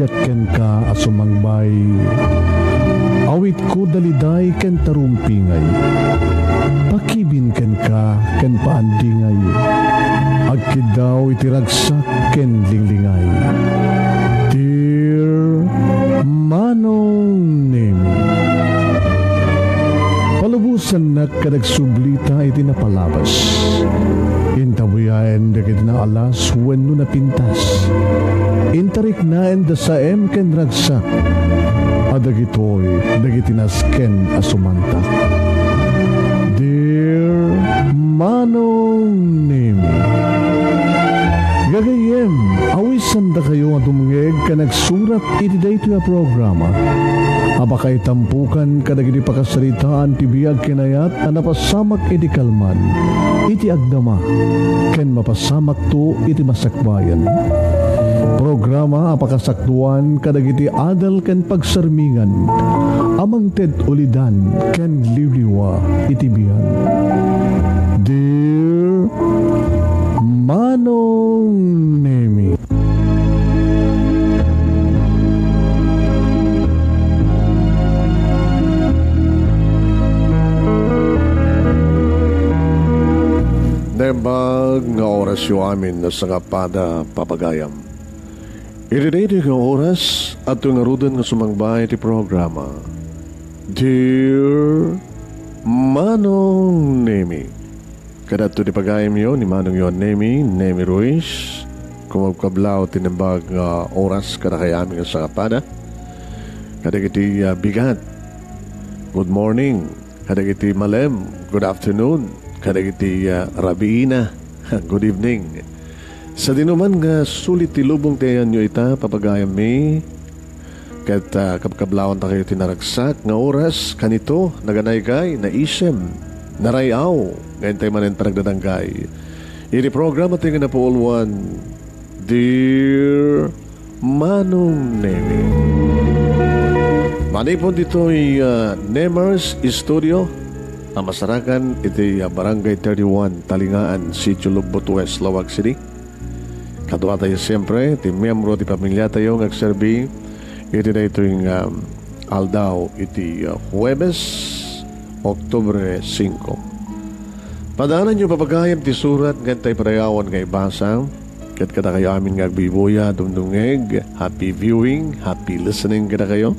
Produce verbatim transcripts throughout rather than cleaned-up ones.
Kenka a sumangbay, awitko daliday ken tarumpingay. Pakibin kenka ken paandingay. Agkiddaw iti ragsak ken linglingay. Dear Manong Nemi. Palubosannak ket agsublita iti napalabas. Intabuyaen dagiti naalas wenno napintas. Intariknaen da saem ken ragsak. A dagitoy dagiti nasken a sumantak. Dear Manong Nemi. Gagayyem, awisandakayo nga dumngeg ken agsurat iti daytoy a programa a pakaitampukan kadagiti pakasaritaan ti biag ken ayat a napasamak iti kalman, iti agdama, ken mapasamakto iti masakbayan. Programa a pakasakduan kadagiti adal ken pagsarmingan a mangted ulidan ken liwliwa iti biag. Dear Manong Nemi. Naimbag nga orasyo amin a sangapada, papagayam. Iti daytoy nga oras, adtoy ngaruden nga sumangbay ti programa. Dear Manong Nemi. Kadagito ti pagayamyo ni Manongyo a Nemi, Nemi Ruiz. Kumabkablaw ti naimbag nga oras kadakayo amin nga sangapada. Kadagiti, ah, bigat, good morning. Kadagiti malem, good afternoon. Kadagiti, ah, rabiina, good evening. Sadinoman nga sulit ti lubong ti ayanyo ita, papagayammi. Ket, ah, kabkablawantakayo ti naragsak nga oras, kanito, naganaygay, naisem, naray-aw, nga intay manen panagdadanggay. Iti programa ti nga napuuluan, Dear Manong Nemi. Manipud ditoy, ah, Nemers Studio, a masarakan iti, ah, Barangay thirty-one, Talingaan, Sitio Lubot West, Laoag City. Kaduatayo siempre, ti miyembro ti pamiliatayo nga agserbi iti daytoy nga aldaw iti, uh, Huwebes, Oktubre singko. Padaananyo, papagayam, ti surat nga intay padayawan nga ibasa, ket kadakayo amin nga agbuybuya, dumdumngeg, happy viewing, happy listening kadakayo,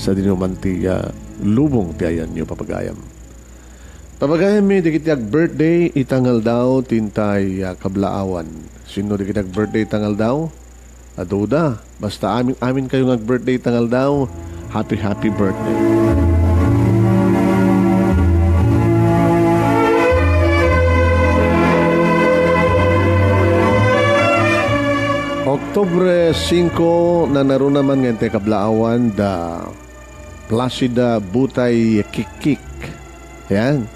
sadinoman ti, uh, lubong ti ayanyo, papagayam. Papagayammi, dagiti ag-birthday ita nga aldaw ti intay, ah, kablaawan. Sinno dagiti ag-birthday ita nga aldaw? Aduda. Basta amin, aminkayo nga ag-birthday ita nga aldaw, happy, happy birthday. Oktubre singko, nanaruna man nga intay kablaawan da Placida Butay Kikkik. Yan.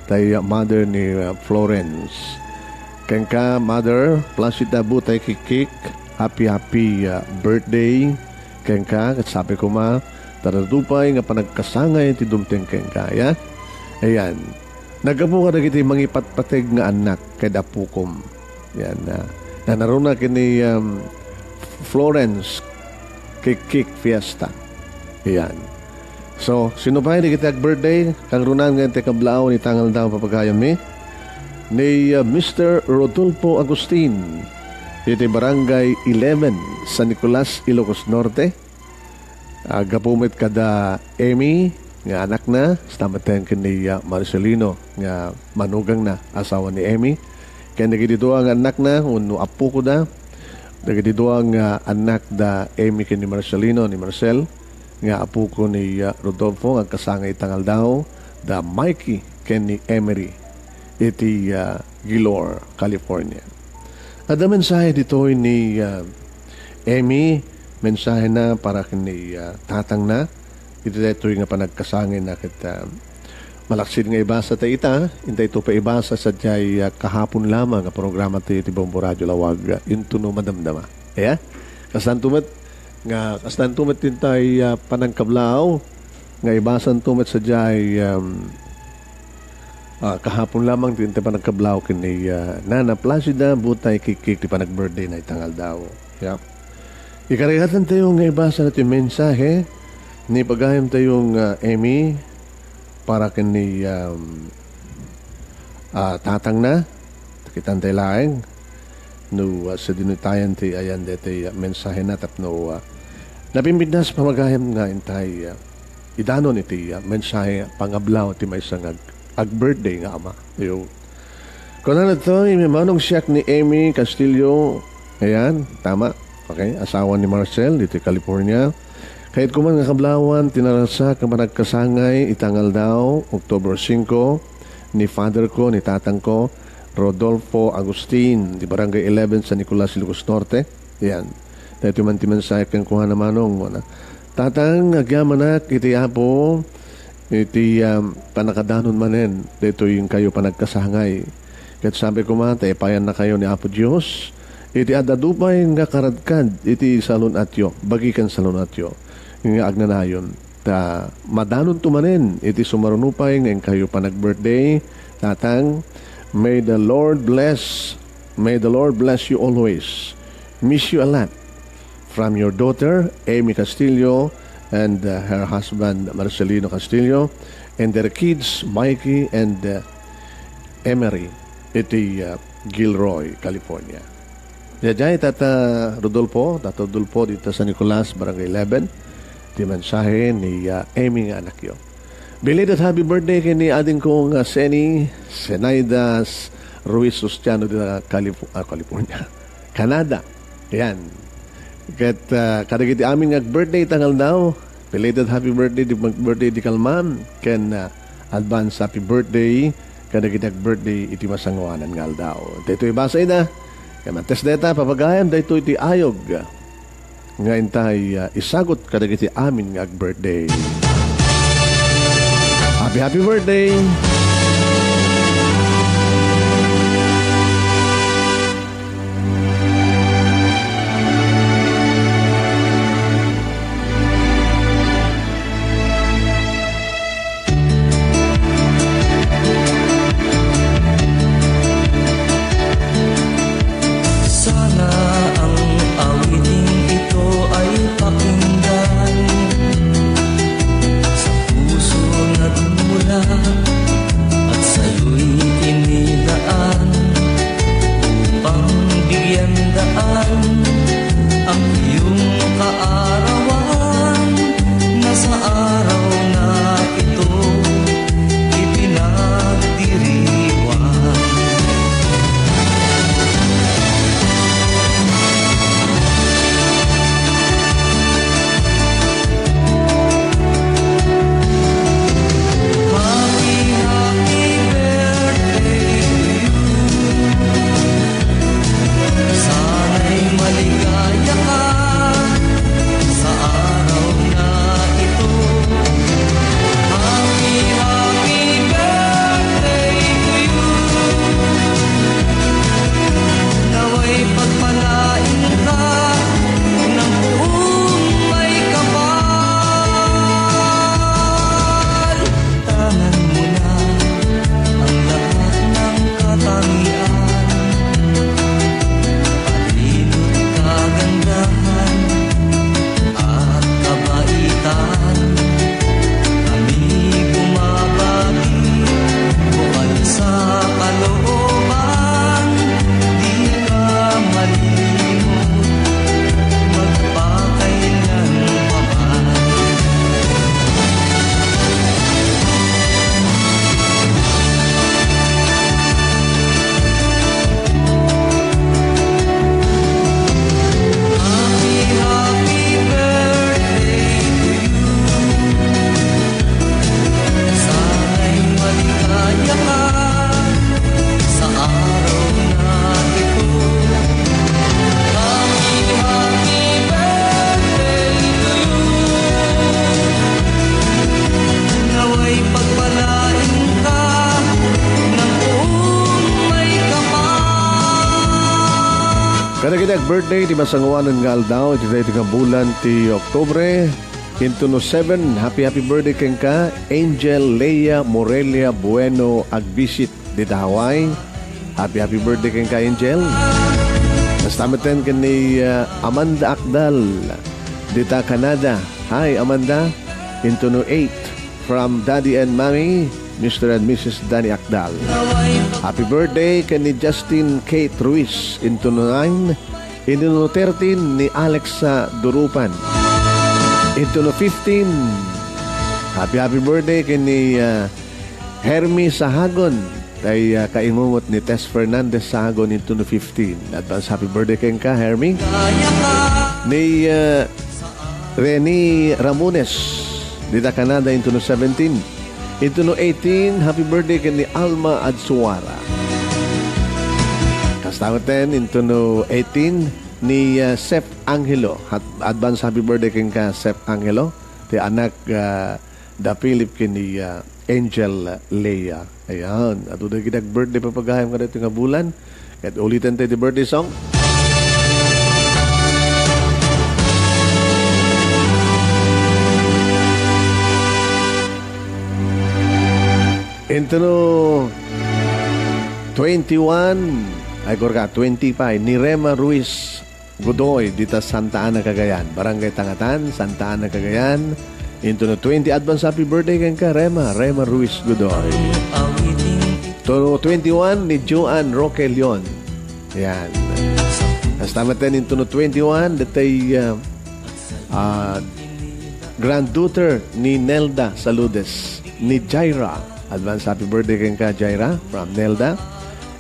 Tay, uh, mother ni, uh, Florence. Kenka, Mother Placida Butay Kikkik, happy, happy, uh, birthday. Kenka, ket sapay koma, ta adu pay nga panagkasangay ti dumteng kenka, ya? Ayan. Naggapu kadagiti mangipatpateg nga annak ken appokom. Yan, ah, nanaruna ken ni, um, Florence Kikkik Fiesta. Yan. So, sinno pay dagiti ag-birthday, kangrunan nga intay kablaawan ita nga aldaw, papagayammi? Ni, uh, Mister Rodolfo Agustin, iti Barangay eleven, San Nicolas, Ilocos Norte. Aggapu met kada Emmy nga anakna, kasta met ken ni, ah, Marcelino nga manugangna, asawa ni Emmy. Ken dagiti dua nga annakna, wenno appokoda, dagiti dua nga annak da Emmy ken ni Marcelino, ni Marcel, nga appoko ni, ah, Rodolfo, nga agkasangay ita nga aldaw, da Mikey ken ni Emery. iti, ah, Gilor, California. Adda mensahe ditoy ni, ah, Emmy, mensahena para ken ni, ah, tatangna. Iti daytoy nga panagkasangayna ket, ah, malaksid nga ibasa ta ita, intay to pa ibasa sadiay, ah, kahapon lamang nga programa ti, ti Bombo Radio Lawag, ah, Intono Madamdama. Aya? Kasanto met nga, kasanto met intay, ah, panangkablaaw nga ibasanto met sadiay, um, Ah, kahapon lamang ti, ti panagkablaaw ken ni, ah, Nana Placida Butay Kikkik ti panag-birthday na ita nga aldaw. Ya. Ikarigatantayo nga ibasa ti mensahe ni pagayamtayo nga Emmy para ken ni, um, ah, tatangna. Kitantay laeng no, ah, sadino tayan ti ayan daytoy, ah, mensahena tapno, ah, napimpintas pamagayam nga intay, ah, idanon iti, ah, mensahe pangablaw ti maysa nga ag-, ag-birthday nga ama. Yo. Kunana ditoy, "Manong siak ni Emmy Castillo." Ayan, tama. Okay, asawa ni Marcel dito California. Kayat ko man nga kablawan, tinarasa ka panagkasangay itang aldaw, October singko, ni father ko, ni tatang ko, Rodolfo Agustin, di Barangay eleven, San Nicolas, Ilocos Norte. Ayan. Dito man ti mensahe ken kuana manong, wala. Tatang, agyamanak iti Apo, iti, um, pannakadanon manen, daytoy inkayo panagkasangay. Ket sabi koma, ta ipayannakayo ni Apo Dios, iti adda dupay nga karadkad, iti salun-atyo, bagi ken salun-atyo, nga agnanayon. Ta madanonto manen, iti sumarunupay nga inkayo panag-birthday, Tatang, may the Lord bless, may the Lord bless you always. Miss you a lot. From your daughter, Emmy Castillo, and, uh, her husband, Marcelino Castillo, and their kids, Mikey and, uh, Emery, iti, uh, Gilroy, California. Jajay, Tata Rodolfo, Tata Rodolfo, dito sa Nicolas, Barangay eleven, ti mensahe ni, uh, Emmy nga anakyo. Belated happy birthday ken ni adingko nga Seni Senaidas Ruiz Sustiano dita Calif-, ah, California, Canada. Yan. Ket, ah, kadagiti amin nga birthday tangal daw, belated happy birthday di, birthday di kalman, ken, ah, advance happy birthday kadagiti ag-birthday iti masangoanan nga aldaw. Daytoy basa ida, ket mantes dayta, papagayam daytoy ti ayog nga intay, ah, isagut kadagiti amin nga ag-birthday. Happy, happy birthday! Sana ang awiting ito ay pakinggan sa puso nagmula at sa'yo'y inilaan upang bigyan daan ang iyong kaarawan na sa araw na ito ipinagdiriwang. Happy, happy birthday to you. Sana'y maligaya ka sa araw na ito. Happy, happy birthday to you. Nawa'y pagpalain ka ng buong may kapal. Tanan mo na ang lahat ng katangian, talino't kagandahan at kabaitan. Kami bumabati, bukal sa kalooban, di ka malimot, magpakailan pa man. Happy, happy birthday to you. Sana'y maligaya ka sa araw na ito. Happy, happy birthday to you. Nawa'y pagpalain ka ng buong may kapal. Kadagiti ag-birthday ti masangoanan nga aldaw iti daytoy nga bulan ti Oktubre, into no seven, happy, happy birthday kenka, Angel Lea Morelia Bueno, agbisit dita Hawaii. Happy, happy birthday kenka, Angel. Kasta metten ken ni, ah, Amanda Akdal, dita Canada. Hi, Amanda. Into no eight, from Daddy and Mommy, Mister and Missus Danny Akdal. Happy birthday ken ni Justin Kate Ruiz, into no nine. Into no thirteen, ni Alexa Durupan. Into no fifteen, happy, happy birthday ken ni, ah, Hermie Sahagon, tay, ah, kaingungot ni Tess Fernandez Sahagon, into no fifteen. Advance happy birthday kenka, Hermie. Ni, ah, Rene Ramones, dita Canada, into no seventeen. Into no eighteen, happy birthday ken ni Alma Adsuara. Kasta metten, into no eighteen, ni, ah, Sep Angelo. Hat-, advance happy birthday kenka, Sep Angelo. Ti anak, ah, da Philip ken ni, ah, Angel Lea. Ayan. Adu dagiti ag-birthday, papagayam, kadaytoy nga bulan. Ket uliten tayo ti birthday song. Into no twenty-one, ay, korka, twenty-five, ni Rema Ruiz Godoy, dita Santa Ana, Cagayan. Barangay Tangatan, Santa Ana, Cagayan. Into no twenty, advance happy birthday kenka, Rema, Rema Ruiz Godoy. To twenty-one, ni Joan Roque Leon. Yan. Kasta metten, into no twenty-one, datay, uh, uh, granddaughter ni Nelda Saludes, ni Jaira. Advance happy birthday kenka, Jaira, from Nelda.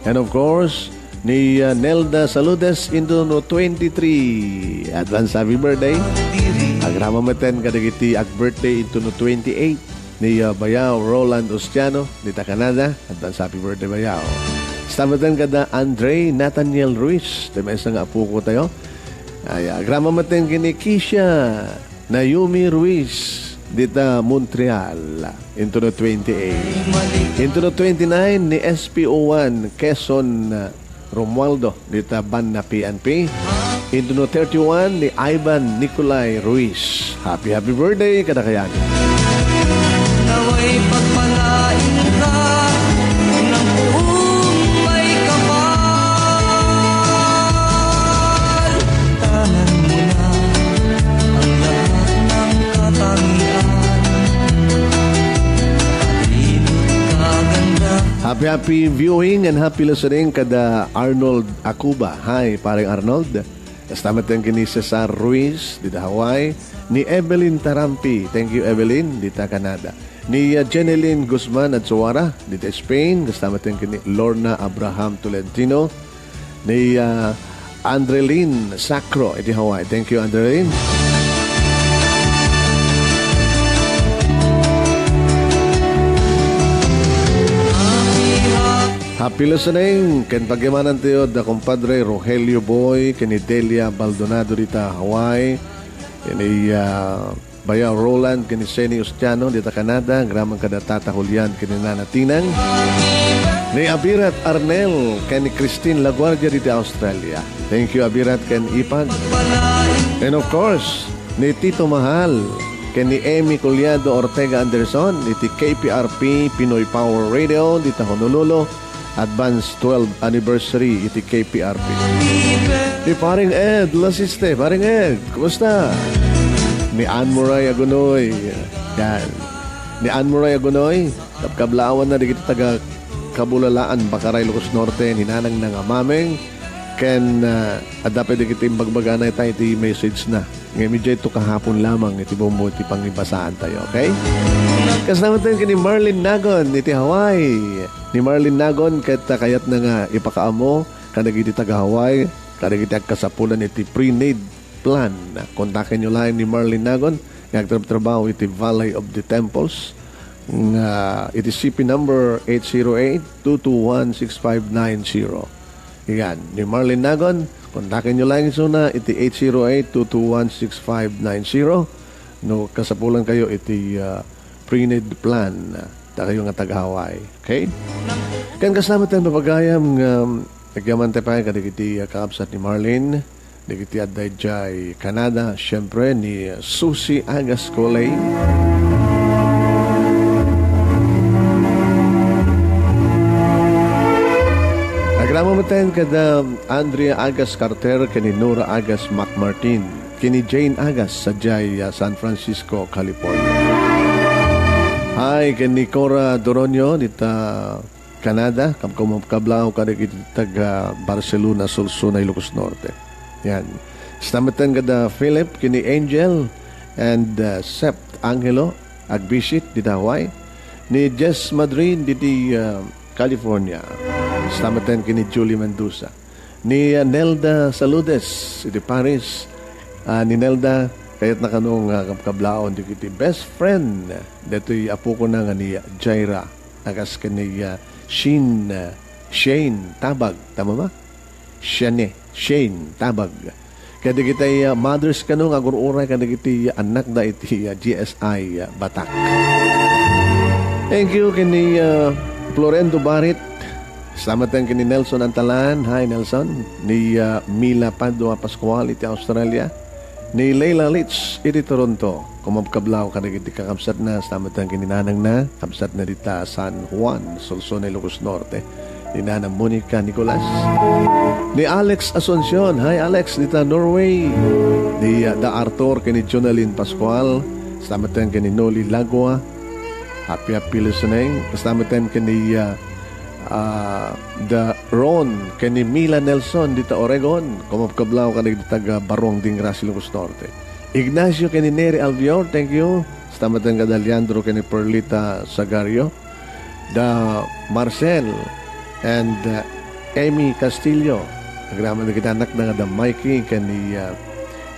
And of course, ni, uh, Nelda Saludes, into no twenty-three. Advance happy birthday. Agrama metten kadagiti ag-birthday into no twenty-eight, ni, uh, Bayaw Roland Ostiano, dita Canada. Advance happy birthday, Bayaw. Kasta metten kada Andre Nathaniel Ruiz, ti maysa nga apuko tayo. Ay, agrama metten ken ni Kisha Naomi Ruiz, dita Montreal, into no twenty-eight. Into no twenty-nine, ni S P O one, Quezon, uh, Romualdo, dita Banna P N P. Into no thirty-one, ni Ivan Nicolai Ruiz. Happy, happy birthday kadakayan. Naway pagpalain ka ng buong may kapal. Tanan mo na ang lahat ng katangian. Padilo't kaganda. Happy, happy viewing and happy listening kada Arnold Acuba. Hi, Pareng Arnold. Kasta metten ken ni Cesar Ruiz, dita Hawaii. Ni Evelyn Tarampi. Thank you, Evelyn, dita Canada. Ni, uh, Jeneline Guzman Adsuara, dita Spain. Kasta metten ken ni Lorna Abraham Tolentino. Ni, uh, Andrelin Sacro, iti Hawaii. Thank you, Andrelin. Happy listening. Ken pagyamanan tayo da kumpadre Rogelio Boy, ken ni Delia Baldonado dita Hawaii. Ken ni, ah, Bayaw Roland, ken ni Seni Ostiano dita Canada, agraman kada Tata Julian, ken ni Nana Tinang. Ni Abirat Arnel, ken ni Christine Laguardia dita Australia. Thank you, Abirat, ken Ipag. And of course, ni Tito Mahal, ken ni Emmy Collado Ortega Anderson, iti K P R P Pinoy Power Radio, dita Honolulu, advance twelve anniversary iti K P R P. Ni Paring Ed Lasiste, Paring Ed, kumusta? Ni Ann Murray Agunoy, yan. Ni Ann Murray Agunoy, kabkablawan na digiti taga Kabulalaan, Bakaray, Ilocos Norte, ni Nanang Nangamameng, ken, ah, adda pay dagiti imbagbaganay tayo iti message na. Ngem idiay to kahapon lamang iti bumbo iti pangibasaan tayo, okay? Kasama tayo ken ni Marlene Nagon iti Hawaii. Ni Marlene Nagon ket, ah, kayatna nga ipakaammo kadagiti taga-Hawaii, kadagiti agkasapulan iti pre-need plan. Kontakenyo laeng ni Marlene Nagon nga agtrabtrabaho iti Valley of the Temples nga iti C P number eight zero eight, two two one, six five nine zero. Yan, ni Marlene Nagon, kontakenyo laeng isuna iti eight zero eight, two two one, six five nine zero. No kasapulankayo iti, ah, pre-need plan, ah, dakayo nga taga-Hawaii. Okay? Ken kasama tayo, mapagayam nga, um, nagyaman tayo pa kadagiti, ah, kaabsat ni Marlene, dagiti adda idiay Canada, siempre, ni Susie Agascolay. Agraman Maten kada Andrea Agas Carter ken ni Nora Agas McMartin ken ni Jane Agas sadiay, ah, San Francisco, California. Hi, ken ni Cora Doronio dita Canada, kam-, kumabkablaw kadagiti taga Barcelona, Solsona, Ilocos Norte. Yan. Kasta maten kada Philip ken ni Angel and, ah, Sept Angelo, agbisit dita Hawaii. Ni Jess Madrin diti, ah, California. Kasta maten ken ni Julie Mendoza. Ni, ah, Nelda Saludes iti Paris. Ah, ni Nelda, kayatna kano nga kabkablaon dagiti best friend daytoy apokona nga ni Jaira. A kas ken ni, ah, Shin, ah, Shane Tabag. Tama ba? Shane, Shane Tabag. Kadagiti, ah, mothers kano nga agur-uray kadagiti annakda iti, ah, G S I, ah, Batak. Thank you ken ni, ah, Florendo Barit. Kasta maten ken ni Nelson Antalan. Hi, Nelson. Ni, ah, Mila Padua Pascual iti Australia. Ni Leila Litz iti Toronto. Kumabkablaw kadagiti kakabsatna, kasta maten ken ni nanangna, kabsatna dita San Juan, Solsona, Ilocos Norte. Ni Nana Monica Nicolas. Ni Alex Asuncion. Hi, Alex, dita Norway. Ni, ah, Da Arthur ken ni Jonalyn Pascual. Kasta maten ken ni Noli Lagua. Happy, happy listening. Kasta maten ken ni, ah, ah, Da Ron ken ni Mila Nelson dita Oregon. Kumabkablaw kadagiti taga Barong Dingras, Ilocos Norte. Ignacio ken ni Neri Albior, thank you. Kasta maten kada Leandro ken ni Perlita Sagario. Da Marcel and, uh, Emmy Castillo. Agraman dagiti annakda nga da Mikey ken ni, uh,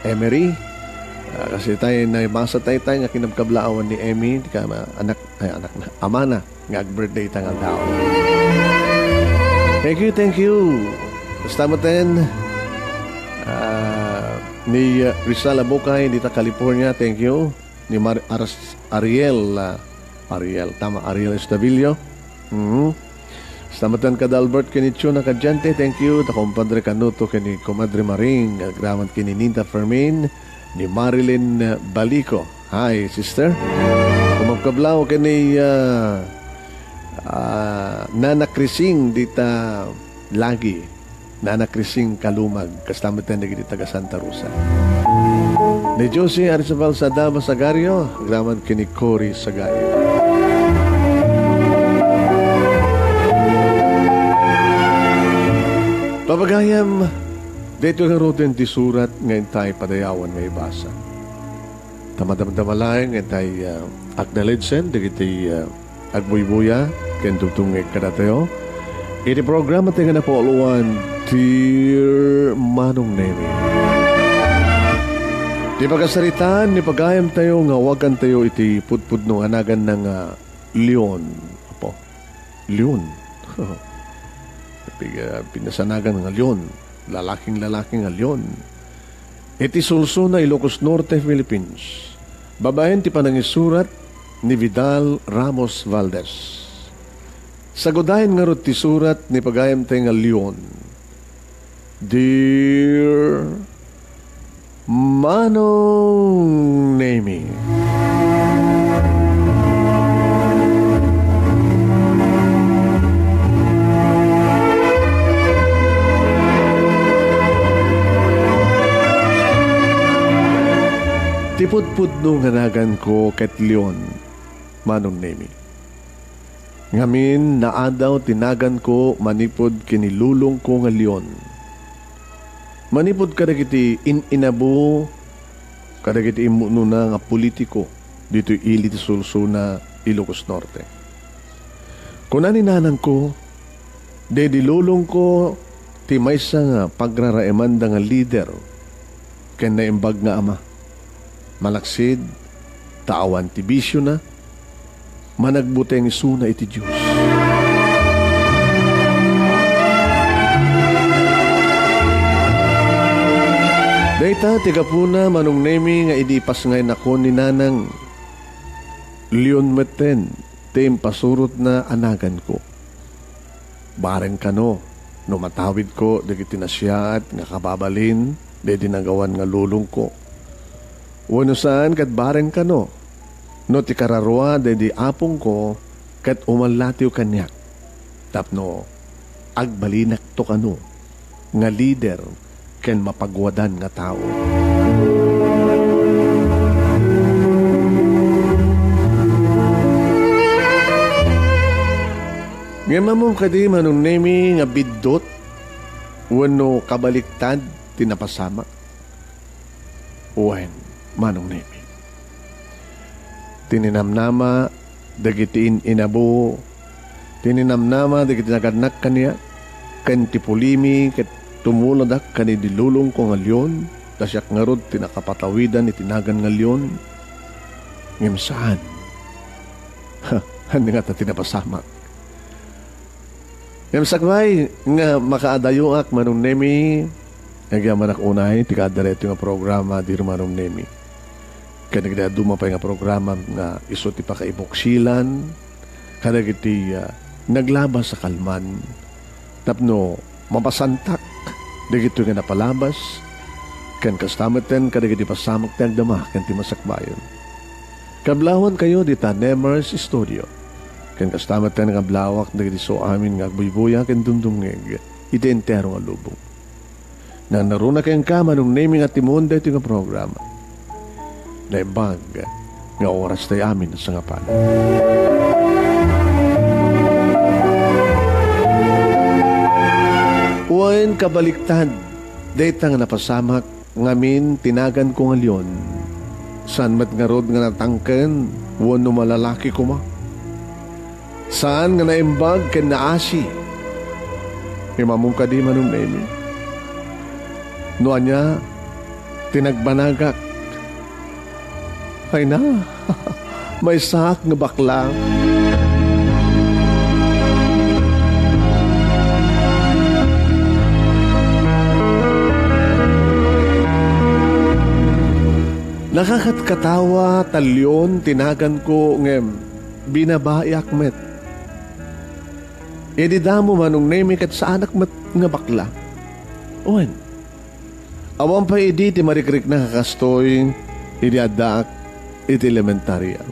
Emery. Uh, kasi tayo naibasa tayo, tayo nga kinabkablaawan ni Emmy, ti ka-, anak, ay, anak na, ama na, nga ag-birthday ta nga aldaw. Thank you, thank you. Kasta maten, uh, ni, uh, Rizal Abukay, dita California, thank you. Ni Mar-, Aras-, Ariel, uh, Ariel, tama, Ariel Estavillo. Mhm. Kasta maten kada Albert ken ni Chona Cadiante, thank you. Ta kumpadre Kanuto ken ni Kumadre Maring, agraman ken ni Ninta Fermin, ni Marilyn, uh, Balico. Hi, sister. Kumabkablaw ken ni, uh, uh, Nana Crising dita Lagi. Nana Crising Kalumag, kasta maten dagiti taga Santa Rosa. Ni Josie Archibald Sadaba Sagario, agraman ken ni Cory Sagario. Papagayam, daytoy ngaruden ti surat nga intay padayawan nga ibasa. Ta madamdama laeng intay, ah, acknowledgen dagiti, ah, agbuybuya ken dumdumngeg kadatayo iti programa tayo nga napauluan, Dear Manong Nemi. Ti pakasaritaan ni pagayamtayo nga awagantayo iti pudpudno nga naganna nga Leon. Apo, Leon. Iti, ah, pinasanagan nga Leon. Lalaking lalaki nga Leon. Iti Solsona, Ilocos Norte, Philippines. Babaen ti panangisurat ni Vidal Ramos Valdez. Sagudayen ngarud ti surat ni pagayamtay nga Leon. Dear Manong Nemi. Ti pudpudno nga naganko ket Leon, Manong Nemi. Ngamin, naadaw ti naganko manipud ken ni lulongko nga Leon. Manipud kadagiti in-inabo, kadagiti immunona nga politiko ditoy ili ti Solsona, Ilocos Norte. Kuna ni nanangko, daydi lulongko ti maysa nga pagraraemanda nga lider ken naimbag nga ama. Malaksid ta awan ti bisiona, managbuteng isuna iti Dios. Dayta ti gapuna, Manong Nemi, nga idi ipasngaynakon ni Nanang, Leon metten ti impasurotna a naganko. Bareng kano no matawidko dagiti nasiaat nga kababalin daydi nagawan nga lulongko. Wenno saan ket bareng kano no ti kararua daydi apongko ket umallatiw kaniak tapno agbalinakto kano nga lider ken mapaguadan nga tao. Ngem ammom kadi, Manong Nemi, nga biddut wenno kabaliktad ti napasamak? Wen, Manong Nemi. Ti ninamnama dagiti in-inabo, ti ninamnama dagiti nagannak kaniak, ken ti pulimi ket tumuladak kadagiti lulongko nga leon, ta siak ngarud ti nakapatawidan iti nagan nga leon. Ngem saan. Ha, ania ngata ti napasamak? Ngem sakbay nga makaadayoak, Manong Nemi, agyamanak unay ti kaadda daytoy nga programa, dear Manong Nemi. Ken dagiti dadduma pay nga programa nga isu ti pakaibuksilan kadagiti, ah, naglabas a kalman tapno mapasantak dagitoy nga napalabas, ken kasta metten kadagiti pasamak ti agdama ken ti masakbayan. Kablawankayo dita Nemers Studio. Ken kasta met ti nakablawak dagiti isu amin nga agbuybuya ken dumdumngeg iti entero nga lubong. Nangnaruna kenka, Manong Nemi, nga timon daytoy nga programa. Naimbag nga oras tay amin a sangapan. Wen, kabaliktad, dayta nga napasamak ngamin ti naganko nga leon. Saan met ngarud nga natangken wenno malalaki koma. Saan nga naimbag ken naasi. Imamong kadi, Manong Nemi? No ania ti nagbanagak? Ay na, maysaak nga bakla. Nakakatkatawa ta leon ti naganko ngem binabaiak met. Idi damo, Manong Nemi, ket saanak met nga bakla. Wen, awan pay idi ti marikriknak a kastoy idi addaak iti elementaria.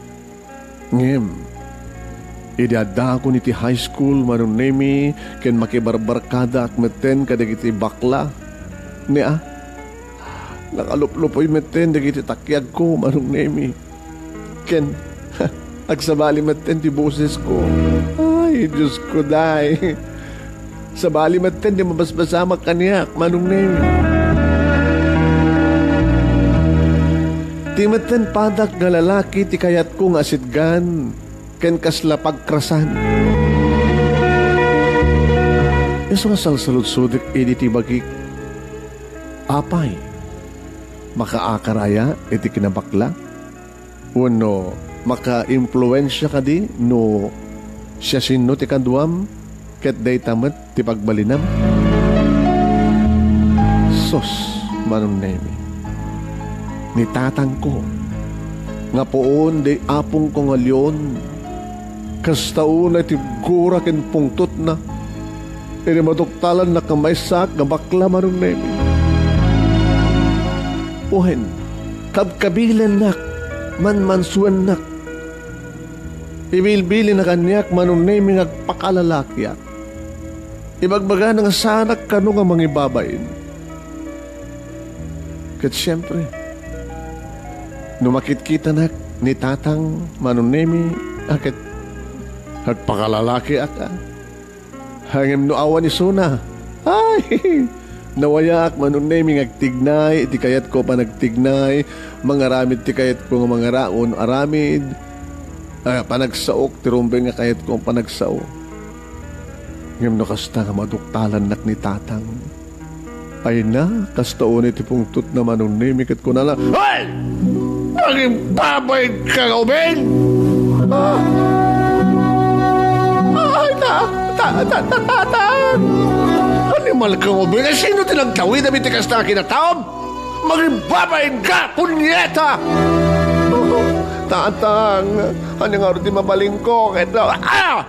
Ngem, idi addaakon iti high school, Manong Nemi, ken makibarbarkadaak metten kadagiti bakla, nia, nakaluplupoy metten dagiti takiagko, Manong Nemi. Ken, agsabali metten ti bosesko. Ay, Diosko, day. Sabali metten ti mabasbasamak kaniak, Manong Nemi. Ti metten padak nga lalaki ti kayatko nga asitgan ken kasla pagkrasan. Isu nga salsaludsodek idi ti bagik, apay, makaakar aya iti kinabakla? Wenno makaimpluensia kadi no siasino ti kaduam ket dayta met ti pagbalinam? Sus, Manong Nemi, ni tatangko nga puon di apongko nga leon, kasta unay ti gura ken pungtotna. Idi maduktalannak nga maysaak nga bakla, Manong Nemi. Wen, kabkabilennak, manmansuennak. Ibilbilina kaniak, Manong Nemi, nga agpakalalakiak. Ibagbagana nga saanak kano nga mangibabain. Ket siempre, no makitkitanak ni tatang, Manong Nemi, a ket agpakalalakiak, a. Ngem no awan isuna, ay, nawayaak, Manong Nemi, nga agtignay iti kayatko a panagtignay, mangaramid ti kayatko nga mangara-, aramid, a, panagsaok ti rumbeng nga kayatko a panagsao. Ngem no kasta nga maduktalannak ni tatang, ay na, kasta unay ti pungtotna, Manong Nemi, ket kunana, "Hoy! Mangimbabain ka nga ubing! Ah! Ay, ta-, ta-, ta-, ta-, tatang! Animal ka nga ubing! Ay, sino ti nagtawidam iti kasta nga kinataom? Mangimbabain ka, punyeta!" "Tatang, ania ngarud ti mabalinko? Ket, ah!"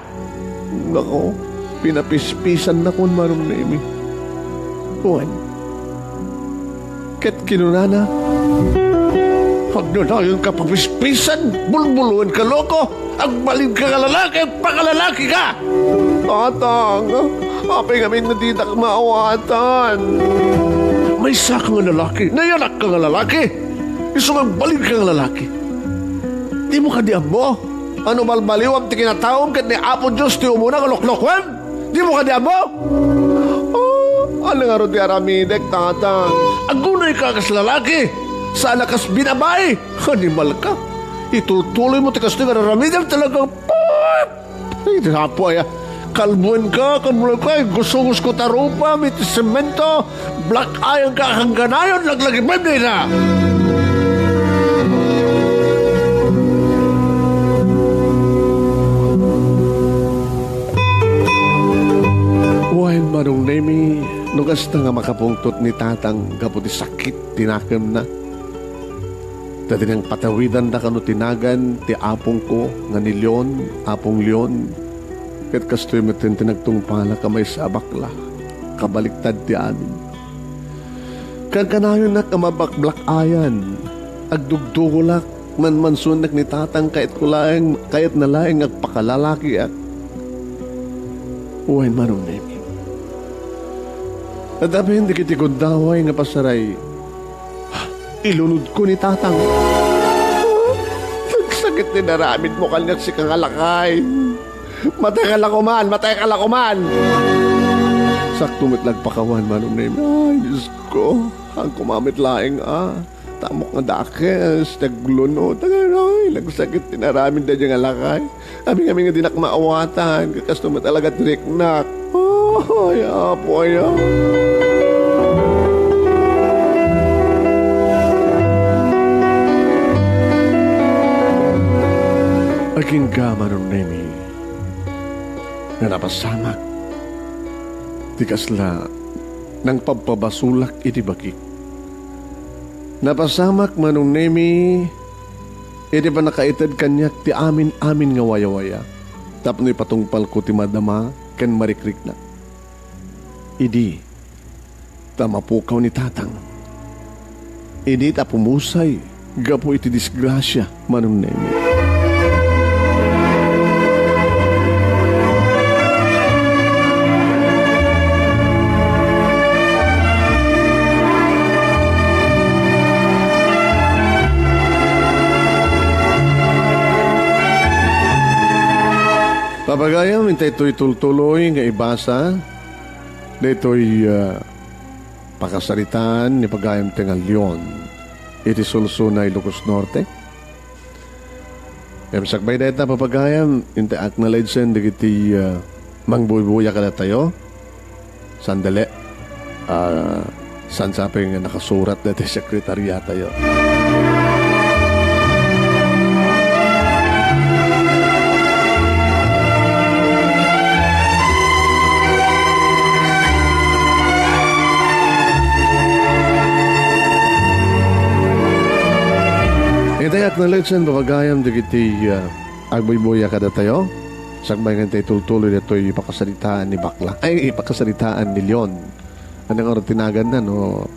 Nako, pinapispissannakon, Manong Nemi. Wen, ket kinunana, "Agnanayon ka papispissan, bulbuloen ka, loko! Agbalin ka nga lalaki, pakalalaki ka!" "Tatang, Apay ngamin nga didak maawatan? Maysaka nga lalaki, nayanak ka nga lalaki, isu nga agbalin ka nga lalaki. Dimo kadi ammo? Ano balbaliwam ti kinataom ket ni Apo Dios ti umuna nga loklokuem? Dimo kadi ammo? Oh, ano nga ro ti aramidek, Tatang? Agunay ka kas lalaki, saan a kas binabai. Animal ka. Itultuloy mo ti kastoy nga aramidem talaga. Ay, Apo aya. Kalbuen ka, kalbuen ka. Gusto-gusto ta rupa, may semento. Black iron ka, hanggang ayon, laglagi, bendita! Wen, Manong Nemi, no kasta nga makapungtot ni Tatang gapu ti sakit ti nakemna. Ta dinang patawidanda kano ti nagan ti apongko nga ni Leon, Apong Leon, ket kastoy met ti nagtungpalak a maysa a bakla. Kabaliktad ti amin. Kankanayonak a mabakblak-ayan, agdugdugolak, manmansuennak ni Tatang, kayatko laeng, kayatna laeng agpakalalakiak. Wen, Manong Nemi. Adda amin dagiti gundaway nga pasaray. Ilunodko ni Tatang. Nagsakit ti naramidmo kaniak, sika nga lakay. Matay ka la koman, matay ka la koman. Sakto met la agpakawan, Manong Nemi. Ay, Diosko, haanko met laeng a. Tamok nga dakes, naglunod. Ay, nagsakit ti naramid daydiay nga lakay. Amin-amin nga dinak maawatan, kasto met talaga ti riknak. Ay, Apo, aya. Agingga, Manong Nemi, nga napasamak ti kasla nangpabpabasolak iti bagik. Napasamak, Manong Nemi, iti pannakaited kaniak ti amin-amin nga wayawaya tapno ipatungpalko ti madama ken marikriknak. Idi ta mapukaw ni Tatang, idi ta pumusay gapu iti disgrasia, Manong Nemi. Papagayam, intay toy tultuloy nga ibasa daytoy, ah, pakasaritaan ni pagayam ti nga Leon iti Solsonay, Ilocos Norte. Ngem sakbay dayta, papagayam, intay acknowledgen dagiti, ah, mangbuybuya kadatayo. Sandali. Ah, saan sapay nga nakasurat daytoy sekretariatayo? Iti acknowledgen, papagayam dagiti, ah, agbuybuya kadatayo. Sakbay nga intay tultuloy daytoy pakasaritaan ni Bakla. Ay, pakasaritaan ni Leon. Ano nga ti naganna, no?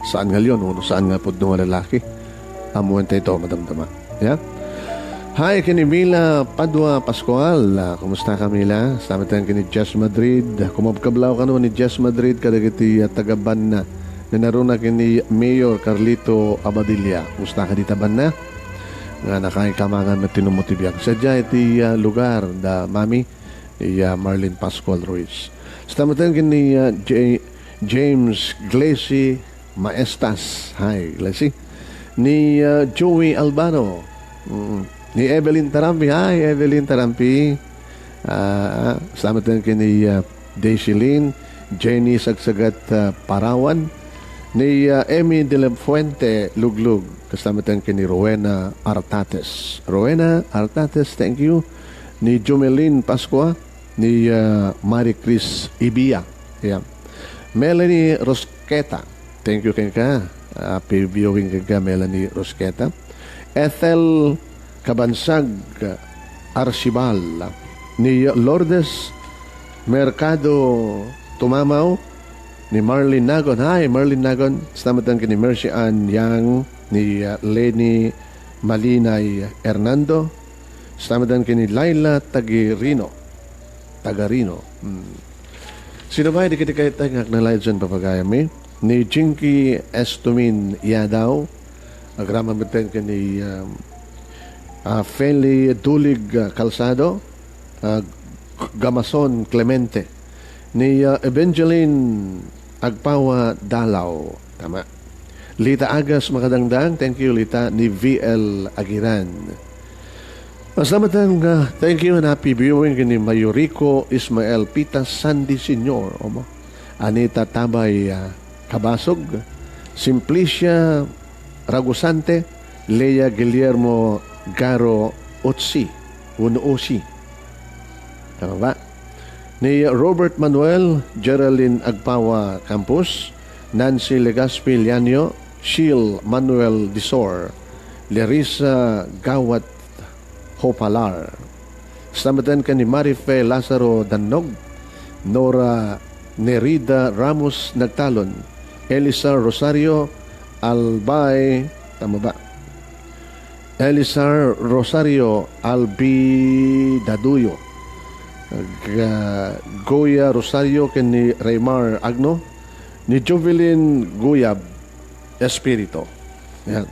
Saan nga Leon, no? Saan nga pudno nga lalaki? Ammoen tayo ito, madamdama. Ya? Hi, kini Mila Padua Pascual. Ah, kumusta ka, Mila? Salamat yan kini Jess Madrid. Kumabkablaw kano ni Jess Madrid, kadagiti, ah, taga Banna. Nanaruna kini Mayor Carlito Abadilla. Kumusta ka dita, Banna? Nga nakaikamangan met ti numo ti biag. Sadya iti, ah, lugar da Mami, iya Marlene Pascual Ruiz. Stamatan ken ni, ah, J-, James Glacy Maestas. Hi, Glacy. Ni, ah, Joey Albano. Mm. Ni Evelyn Tarampi. Hi, Evelyn Tarampi. Ah, stamatan ken ni, ah, Daisy Lynn, Jenny Sagsagat, ah, Parawan, ni, ah, Emmy de la Fuente Luglug, kastamatan ken ni Rowena Artates. Rowena Artates, thank you. Ni Jomelyn Pascua, ni, ah, Marie Chris Ibia. Yeah. Melanie Rosqueta, thank you kenka. Happy viewing kenka, Melanie Rosqueta. Ethel Kabansag Archibal, ni Lourdes Mercado Tumamaw, ni Marlene Nagon. Hi, Marlene Nagon. Stamatan ken ni Mercy Ann Yang, ni, uh, Leni Malinay Hernando. Stamatan ken ni Laila Tagirino. Tagarino. Hmm. Sino ba dagiti kayat nga acknowledge-en, papagayammi? Ni Jinky Estumin Yadaw, agraman metten ken ni, um, ah, Feli Dulig, ah, Calzado, ah, Gamason Clemente, ni, ah, Evangeline Agpawa Dalaw. Tama. Lita Agas Makadangdang, thank you, Lita, ni V L Agiran. Asamaten nga, thank you and happy viewing ni Mayorico Ismael Pita Sandy Senior, omo. Anita Tabay, ah, Kabasog, Simplicia Ragusante, Lea Guillermo Garo Utsi, Uno Usi. Tama ba? Ni Robert Manuel, Geraldine Agpawa Campos, Nancy Legaspi Lianio, Sheil Manuel Disor, Larissa Gawat Hopalar. Stameten ken ni Marife Lazaro Dannog, Nora Nerida Ramos Nagtalon, Elisa Rosario Albay, tama ba? Elisar Rosario Albi Daduyo, Ga-, Goya Rosario ken ni Raymar Agno, ni Jovelyn Guyab Espiritu. Yan.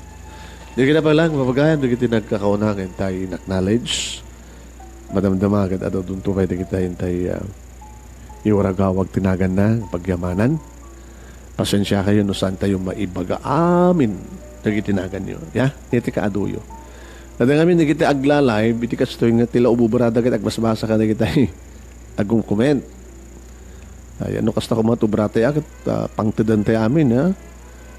Di kita pa lang, mapagayan, di kita nagkakauna nga intay in-acknowledge. Madamdama, agad adadunto kayo, di kita intay, ah, iwaragawag tinagan na, pagyamanan. Pasensia kayo no saan tayo maibaga amin dagiti naganyo. Ya, iti kaaduyo. Kada ngamin dagiti agla-live, iti kastoy nga ti la ububrada ket agbasbasa kadagiti agumcomment. Ay, ano kasta koma ti ubra tayo, ket, ah, pangtedan tayo amin, ha?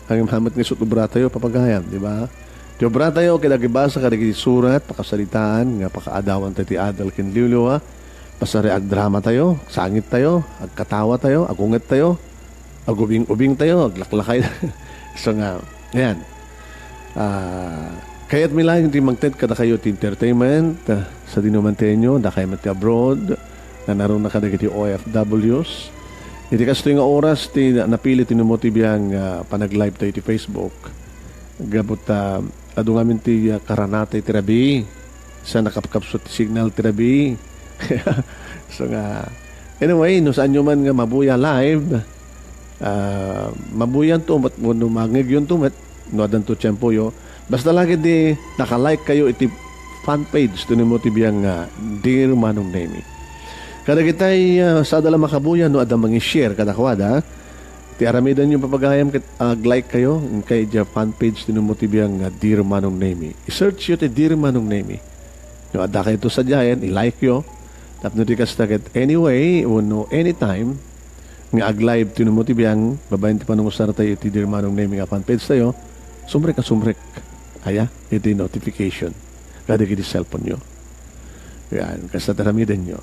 Ang imamet nga isut ubra tayo, papagayam, di ba? Ti ubra tayo, ket agibasa kadagiti surat, pakasaritaan, nga pakaadawan tayo ti adal ken liwliwa, pasari agdrama tayo, sangit tayo, agkatawa tayo, agunget tayo, agubing-ubing tayo, aglaklakay. So nga, ayan. Ah, kayatmi laeng ti mangted kadakayo ti entertainment, ah, sadino man tayo, dakay met ti abroad, nanaruna kadagiti O F Ws. Iti kastoy nga oras ti na-, napili ti Numo ti Biang, ah, panag-live tayo iti Facebook. Gapu ta, adu ngamin ti, ah, karanatay ti rabii. Sa nakapkapsut ti signal ti rabii. So nga, anyway, no saanyo man nga mabuya live, ah, mabuyanto met wenno mangegyonto met no addanto tiempoyo. Basta lagi di naka-like kayo iti fan page ti Numo ti Biang nga Dear Manong Nemi. Kadagitay, ah, sada la makabuya no adda mangi-share kadakuada, ti aramidenyo, papagayam, ket ag-like kayo inkay idiay fan page ti Numo ti Biang nga Dear Manong Nemi. I-search yo ti Dear Manong Nemi. No adda kayo to sadiayen, i-like yo. Tapno di kasta ket anyway, wenno anytime, nga ag-live ti Numo ti Biang, babaen ti panungusar tayo iti Dear Manong Nemi nga fan page tayo, sumrek a sumrek. Aya, iti notification. Kadagiti cellphone yo. Yan, kasta ti aramidenyo.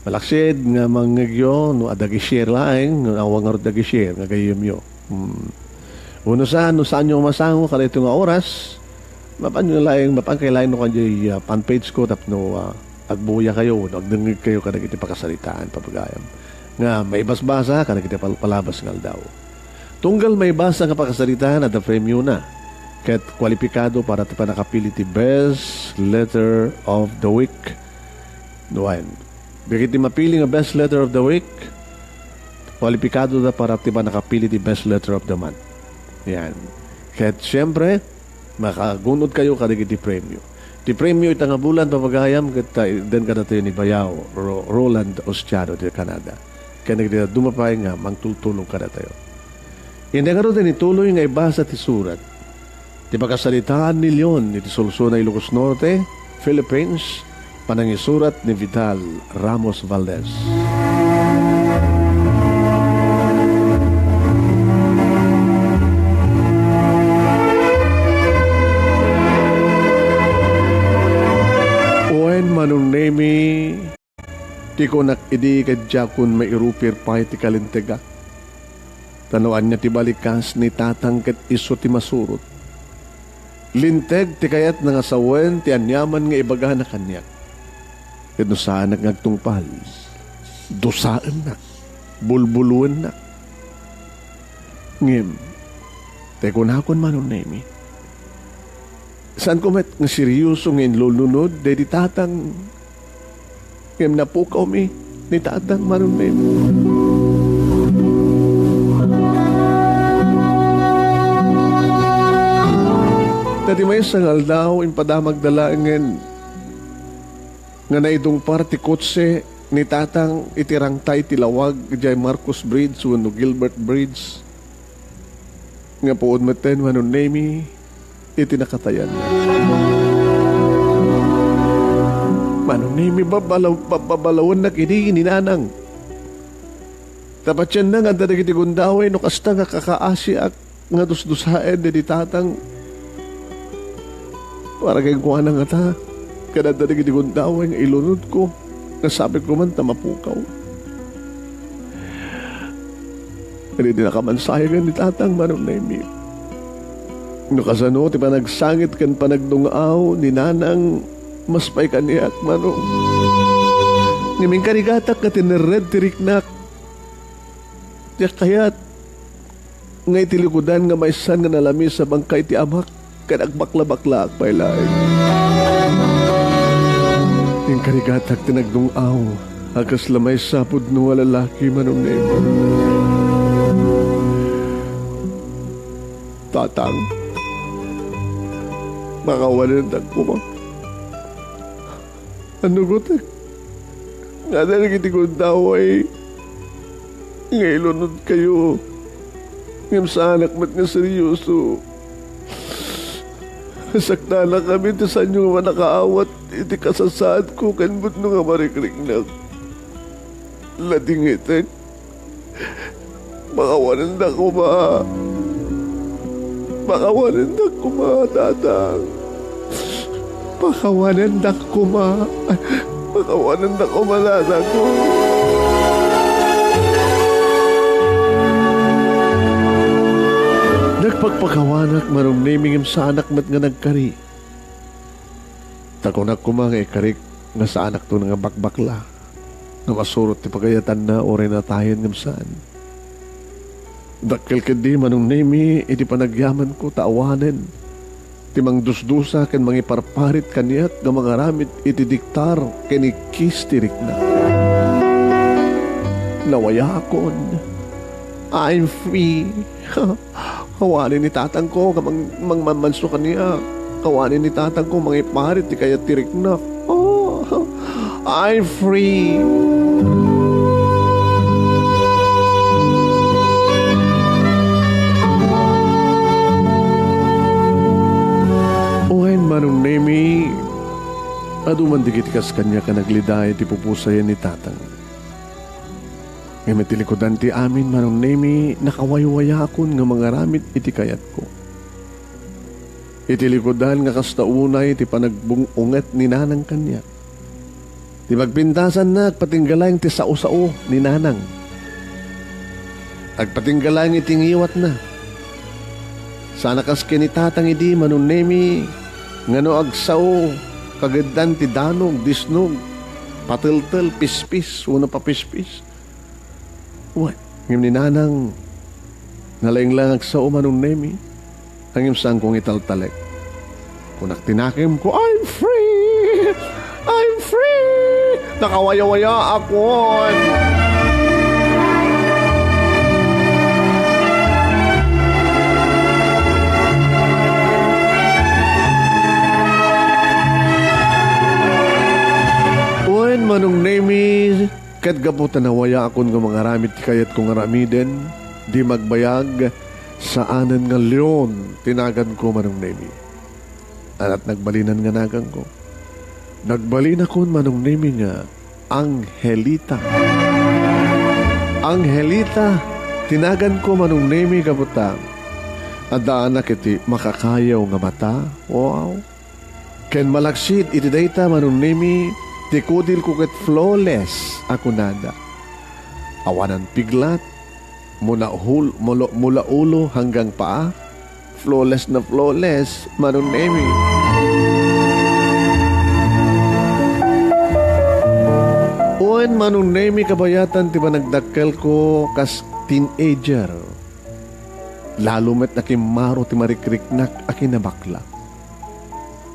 Malaksid nga mangngegyo, no adda ag-share laeng, no awan ngarud ag-share, nga gayyemyo. Hmm. Wenno saan, no saanyo masango kadaytoy nga oras, mapanyo laeng, mapan kayo laeng no kanjay, ah, fan page ko tapno, ah, agbuya kayo, no agdengngeg kayo kadagiti pakasaritaan, papagayam. Nga maibasbasa kadagiti pal-, palabas nga aldaw. Tunggal maibasa nga pakasaritaan, adda premiona. Ket kwalipikado para ti pannakapili ti Best Letter of the Week. Wen, dagiti mapili nga Best Letter of the Week, kwalipikado da para ti pannakapili ti Best Letter of the Month. Yan. Ket siyempre, makagunod kayo kadagiti premio. Ti premio ita nga bulan, papagayam, ket, ah, den kadatayo ni Bayaw, Ro-, Roland Ostiano, ti Canada. Ken dagiti dadduma pay nga mangtultulong kadatayo. Inday ngarud, inituloy nga ibasa ti surat ti pakasaritaan ni Leon iti Solsona, Ilocos Norte, Philippines, panangisurat ni Vidal Ramos Valdez. Wen, Manong Nemi, ti kunak idi ket diakon mairupir pay ti kalintegak. Ta no ania ti balikas ni Tatang ket isu ti masurot. Linteg ti kayatna nga sawen ti aniaman nga ibagana kaniak. Ket no saanak nga agtungpal, dusaennak, bulbuloennak. Ngem, ti kunakon, Manong Nemi, saanko met nga serioso nga inlulunod daydi Tatang. Ngem napukawmi ni Tatang, Manong Nemi. Ti maysa nga aldaw, impadamagda laengen nga naidungpar ti kotse ni Tatang iti rangtay ti lawag idiay Marcos Bridge wenno Gilbert Bridge, nga puon metten, Manong Nemi, iti nakatayanna. Manong Nemi, babalaw-, bababalawennak idi ni Nanang. Ta patienna nga adda dagiti gundaway no kasta nga kakaasiak nga dusdusaen daydi Tatang. Para kenkuana ngata, ket adda dagiti gundaway nga ilunodko, nga sapay koma ta mapukaw. Ket idi nakamansayagan ni Tatang, Manong Nemi, no kasano ti panagsangit ken panagdung-aw ni Nanang, mas pay kaniak, Manong. Ngem inkarigatak nga tinerred ti riknak. Diak kayat nga iti likudan nga maysan nga nalamisabanka iti amak ket agbakla-baklaak pay laeng. Inkarigatak ti nagdung-aw a kasla maysa pudno a lalaki, Manong Nemo. Tatang, makawanendak koma. Annugotek nga adda dagiti gundaway nga ilunodkayo, ngem saanak met nga seryoso. Saktanakami ta saanyo nga mannakaawat iti kasasaadko ken pudno nga marikriknak. Ladingitek. Makawanendak koma. Makawanendak koma, Tatang. Makawanendak koma. Makawanendak koma, Tatang. Nagpakpakawanak, Manong Nemi, ngem saanak met nga nagkari. Ta kunak koma nga ikarik nga saanakto nga bakbakla. Nga masurot ti pagayatanna uray natayen ngem saan. Dakkel ketdi, Manong Nemi, iti panagyamanko ta awanen ti mangdusdusa ken mangiparparit kaniak nga mangaramid iti diktar ken ikkis ti rikna. Nawayaakon. I'm free. Awanen ni tatangko nga mang-, mangmanmanso kaniak. Awanen ni tatangko mangiparit ti kayat ti riknak. Oh, I'm free. Wen, Manong Nemi, adu man dagiti kas kaniak a naglida iti pupusayan ni tatang. Ngem iti likudan ti amin, Manong Nemi, nakawaywayaakon nga mangaramid iti kayatko. Iti likudan nga kasta unay ti panagbung-unget ni Nanang kaniak. Ti pagpintasanna, agpatingga laeng ti sao-sao ni Nanang. Agpatingga laeng iti ngiwatna. Saan a kas ken ni Tatang idi, Manong Nemi, nga no agsao, kageddan ti danog, disnog, pateltel, pispis, wenno papispis. Wen, ngem ni Nanang, nalaing laeng agsao, Manong Nemi. Ngem saanko nga italtalek. Kunak ti nakemko, "I'm free! I'm free! Nakawayawaya akon!" Wen, Manong Nemi, ket gapu ta nawayaakon nga mangaramid ti kayatko nga aramiden, di magbayag, saanen nga Leon ti naganko, Manong Nemi. Ania't nagbalinan nga naganko? Nagbalinakon, Manong Nemi, nga Angelita. Angelita ti naganko, Manong Nemi, gapu ta addaanak iti makakayaw nga mata. Wow! Ken malaksid iti dayta, Manong Nemi, ti kudilko ket flawless a kunada. Awanan piglat, mula hul-, mula, mula ulo hanggang paa, flawless na flawless, Manong Nemi. Wen, Manong Nemi, kabayatan ti panagdakkelko kas teenager. Lalo met nakimmaro ti marikriknak a kinabakla.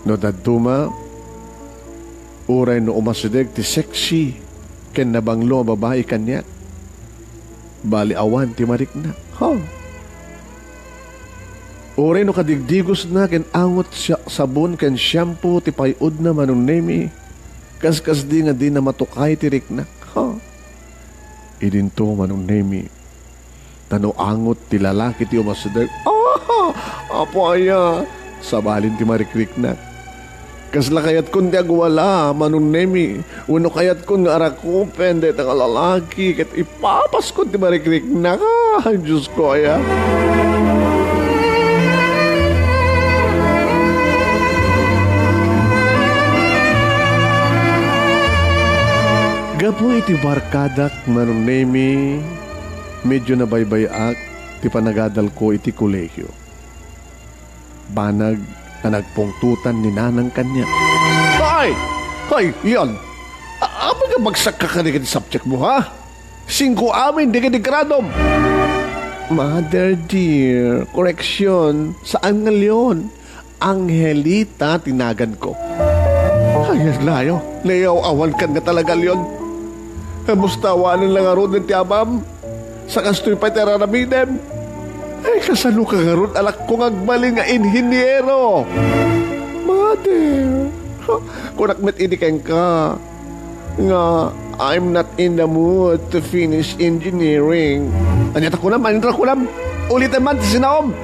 No dadduma, uray no umasideg ti sexy ken nabanglo a babai kaniak, bali awan ti mariknak. Ha? Uray no kadigdigosna ken angot siya-, sabon ken shampoo ti pay-odna, Manong Nemi, kaskasdi nga dina matukay ti riknak. Ha? Idinto, Manong Nemi, ta no angot ti lalaki ti umasideg, "Ah, apo aya," sabalin ti marikriknak. Kasla kayatkon ti agwala, Manong Nemi, wenno kayatkon nga arakupen dayta nga lalaki ket ipapaskon ti marikriknak. Ah, Diosko aya. Gapu iti barkadak, Manong Nemi, medyo nabaybay-ak ti panagadalko iti kolehio. Banag a nagpungtotan ni Nanang kaniak. Ay! Ay, Leon! A-, apay nga bagsakka kadagiti subject mo, ha? Singko amin dagiti gradom! Mother dear, correction, saan nga Leon. Angelita ti naganko. Ay, layo, nayaw-awankan nga talaga, Leon. Kamusta awanen la ngaruden ti amam? Sa kastoy pay ti ar-aramidem. Ay, kasano ka ngarud, anakko, nga agbalin nga inhiniero? Mother, kunak met idi kenka nga, "I'm not in the mood to finish engineering." Ania ta kunam? Ania ta kunam? Ulitem man ti sinaom.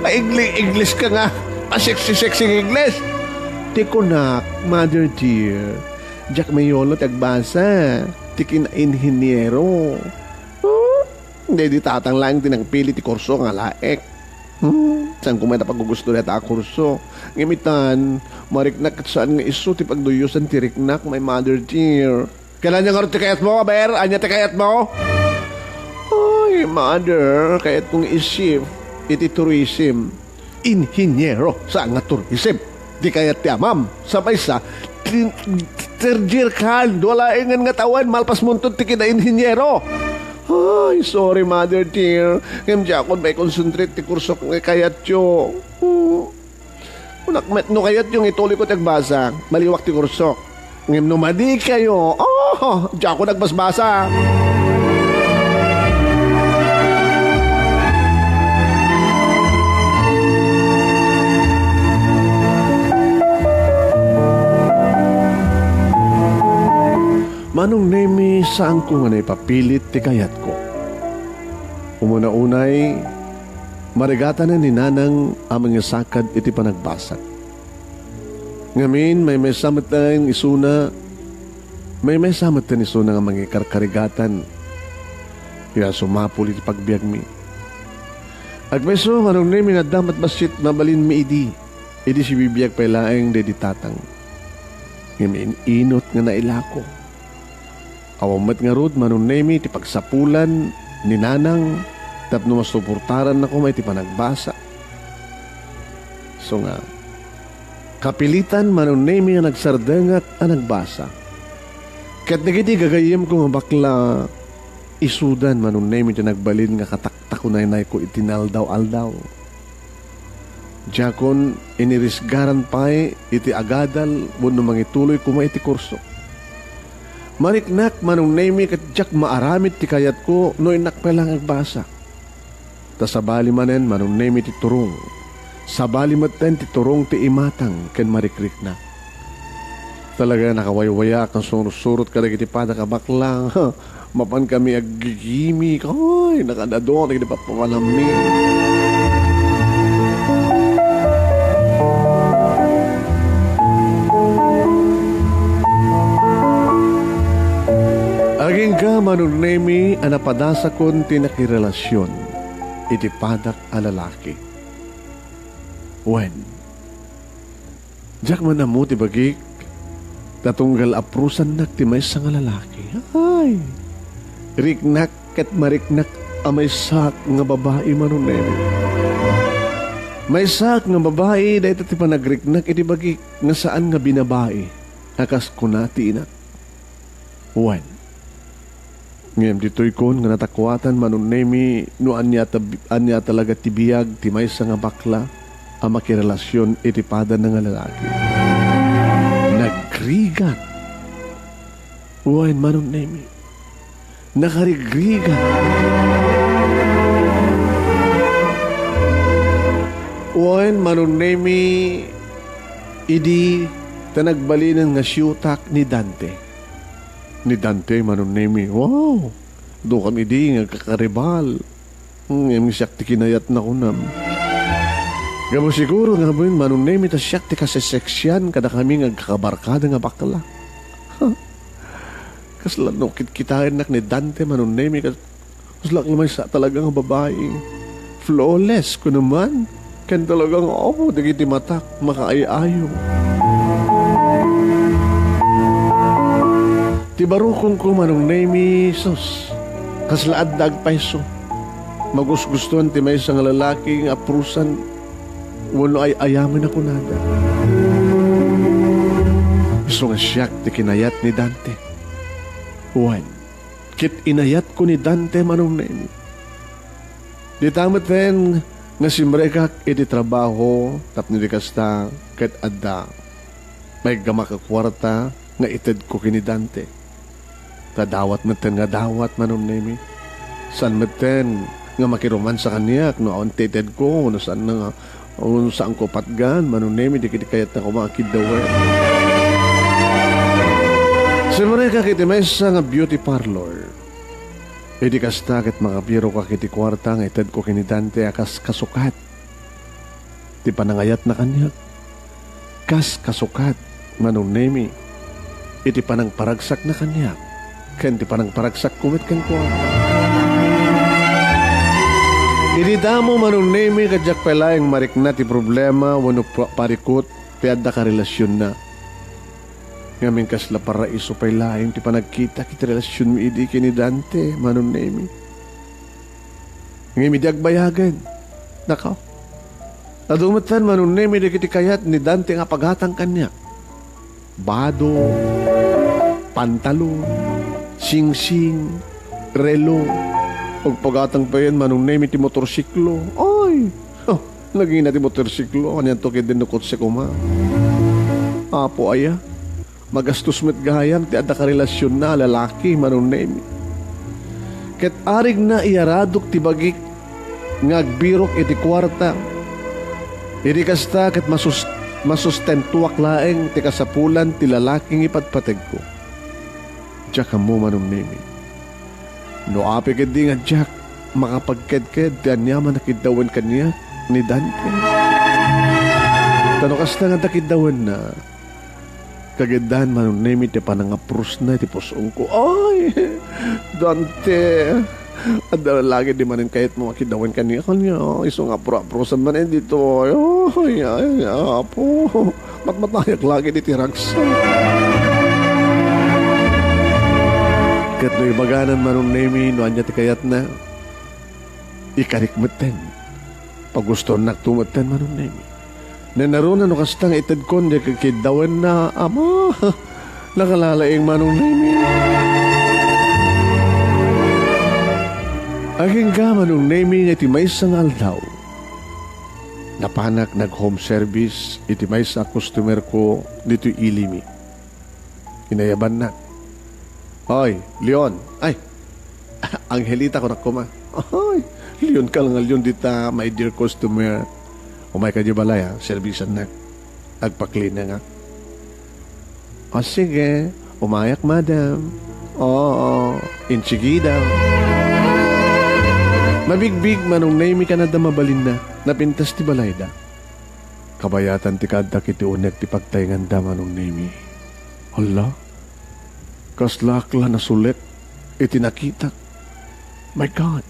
Aigli-iglis ka nga. Asexy-sexy nga iglis. Ti kunak, mother dear, diak mayolo ti agbasa ti kinainhiniero. Hmm? Daydi tatang laeng ti nagpili ti kurso nga alaek. Hmm, saanko met a paggugusto dayta a kurso. Ngem itan, mariknak ket saan nga isu ti pagduyosan ti riknak, my mother dear. Ket ania ngarud ti kayatmo, aber? Ania ti kayatmo? Ay, mother, kayatko nga i-shift iti tourism. Inhiniero, saan nga tourism. Di kayat ti amam. Sa maysa, ti-, third year kan, dua laengen nga tawen, malpasmonto ti kinainhiniero. Ay, sorry, mother dear. Ngem diakon maikonsentrate ti kursok nga kayatyo. Hmm. Kunak met, no kayatyo nga ituloyko ti agbasa, maliwak ti kursok. Ngem no madi kayo, oh, diakon agbasbasa. Manong Nemi, saanko nga naipapilit ti kayatko. Umuna unay, marigatanen ni Nanang a mangisakad iti panagbasak. Ngamin, maymaysa metten isuna, maymaysa metten isuna nga mangikarkarigatan. Kaya sumapul iti pagbiagmi. Agpayso, Manong Nemi, adda met bassit mabalinmi idi, idi sibibiag pay laeng daydi tatang. Ngem in-inut nga nailako. Awan met ngarud, Manong Nemi, ti pagsapulan ni Nanang tapno masuportaranna koma iti panagbasa. So nga, kapilitan, Manong Nemi, nga nagsardengak a nagbasa. Ket dagiti gagayyemko nga bakla, isudan, Manong Nemi, ti nagbalin nga kataktakunaynayko iti naaldaw-aldaw. Diakon inirisgaran pay iti agadal wenno mangituloy koma iti kurso. Mariknak, Manong Nemi, ket diak maaramid ti kayatko no innak pay laeng agbasa. Ta sabali manen, Manong Nemi, ti turong. Sabali metten ti turong ti imatang ken marikriknak. Talaga, nakawaywayaak nga sursurot kadagiti padak a bakla. Mapan kami aggigimik, ay, nakadadon dagiti pappapanammi. Agingga, Manong Nemi, a napadasakon ti nakirelasion iti padak a lalaki. Wen, diak man ammo ti bagik, ta tunggal aprosannak ti maysa nga lalaki. Ay! Riknak ket mariknak a maysaak nga babai, Manong Nemi. Maysaak nga babai, dayta ti panagriknak iti bagik nga saan nga binabai, a kas kuna ti inak. Wen, ngem ditoykon nga natakuatan, Manong Nemi, no ania ta, ania talaga ti biag ti maysa nga bakla a makirelasion iti padana nga lalaki. Nagrigat. Wen, Manong Nemi, nakarigrigat. Wen, Manong Nemi, idi ta nagbalinen nga siutak ni Dante. Ni Dante, Manong Nemi, wow! Dukam idi nga agkakaribal. Hmm, ngem siak ti kinayatna, kunam. Gapu siguro nga wen, Manong Nemi, ta siak ti kaseseksian kadakami nga agkakabarkada nga bakla. Kasla no kitkitaennak ni Dante, Manong Nemi, kas-, kasla maysa talaga nga babai. Flawless, kuno man. Ken talaga nga, apo, dagiti matak, makaay-ayo. Ti barukongko, Manong Nemi, sus, kasla adda agpayso. Magusgustuan ti maysa nga lalaki nga aprusan wenno ay-ayamen a kunada. Isu nga siak ti kinayat ni Dante. Wen, ket inayatko ni Dante, Manong Nemi. Dita metten nga simrekak iti trabaho tapno di kasta ket adda maiggamak a kuarta nga itedko ken ni Dante. Ta dawat metten nga dawat, Manong Nemi. Saan metten nga makiromansa kaniak no awan ti itedko, no saan nga, no saanko patgan, Manong Nemi, dagiti kayatna koma a kiddawen. Simrekak iti maysa nga beauty parlor. Idi kasta ket makabirokak iti kuarta nga itedko ken ni Dante a kas kasukat ti panangayatna kaniak. Kas kasukat, Manong Nemi, iti panangparagsakna kaniak, ken ti panangparagsakko met kenkuana. Idi damo, Manong Nemi, ket diak pay laeng marikna ti problema wenno pa-, parikut ti adda karelasionna. Ngamin kasla paraiso pay laeng ti panagkitak iti relasionmi idi ken ni Dante, Manong Nemi. Ngem idi agbayagen, nakaw, adu metten, Manong Nemi, dagiti kayat ni Dante nga pagatang kaniak. Bado, pantalon, singsing, relo. Agpagatang payen, Manong Nemi, ti motorsiklo. Ay! Oh, nagina ti motorsiklo. Anianto ketdin no kotse koma? Apo aya? Magastos met gayam ti adda karelasionna a lalaki, Manong Nemi. Ket arigna iyaradok ti bagik nga agbirok iti kuarta. Idi kasta ket masus-, masustentoak laeng ti kasapulan ti lalaki nga ipatpategko. Diak ammo, Manong Nemi. No apay ketdi nga diak makapagkedked ti aniaman a kiddawen kaniak ni Dante. Ta no kasta nga adda kiddawenna, kagiddan, Manong Nemi, ti panangaprusna iti pus-ongko. Ay, Dante, adda la lagi di manen kayatmo a kiddawen kaniak, ania? Isu nga apro-aprosan manen ditoy. Ay, ay, Apo. Matmatayak lagi diti ragsak. Ket no ibaganan, Manong Nemi, no ania ti kayatna, ikarik metten. Pagustuennakto metten, Manong Nemi. Nenaruna no kasta nga itedkon diay kiddawenna, ama, nakalalaing, Manong Nemi. Agingga, Manong Nemi, nga iti maysa nga aldaw, napanak nag-home service iti maysa a customer ko ditoy ilimi. Inayabannak. Oy, Leon. Ay, Angelita, kunak koma. Ay, Leon ka nga Leon dita, my dear customer. Umayka di balay, ha? Serbisannak. Agpa-cleaning, ha? O, sige. Umayak, madam. Oo, insigida. Mabigbig, Manong Nemi, kanada mabalinna. Napintas ti balayda. Kabayatan ti kaaddak iti uneg ti pagtaenganda, Manong Nemi. Hala, kaslaak la nasulit iti nakitak. My God!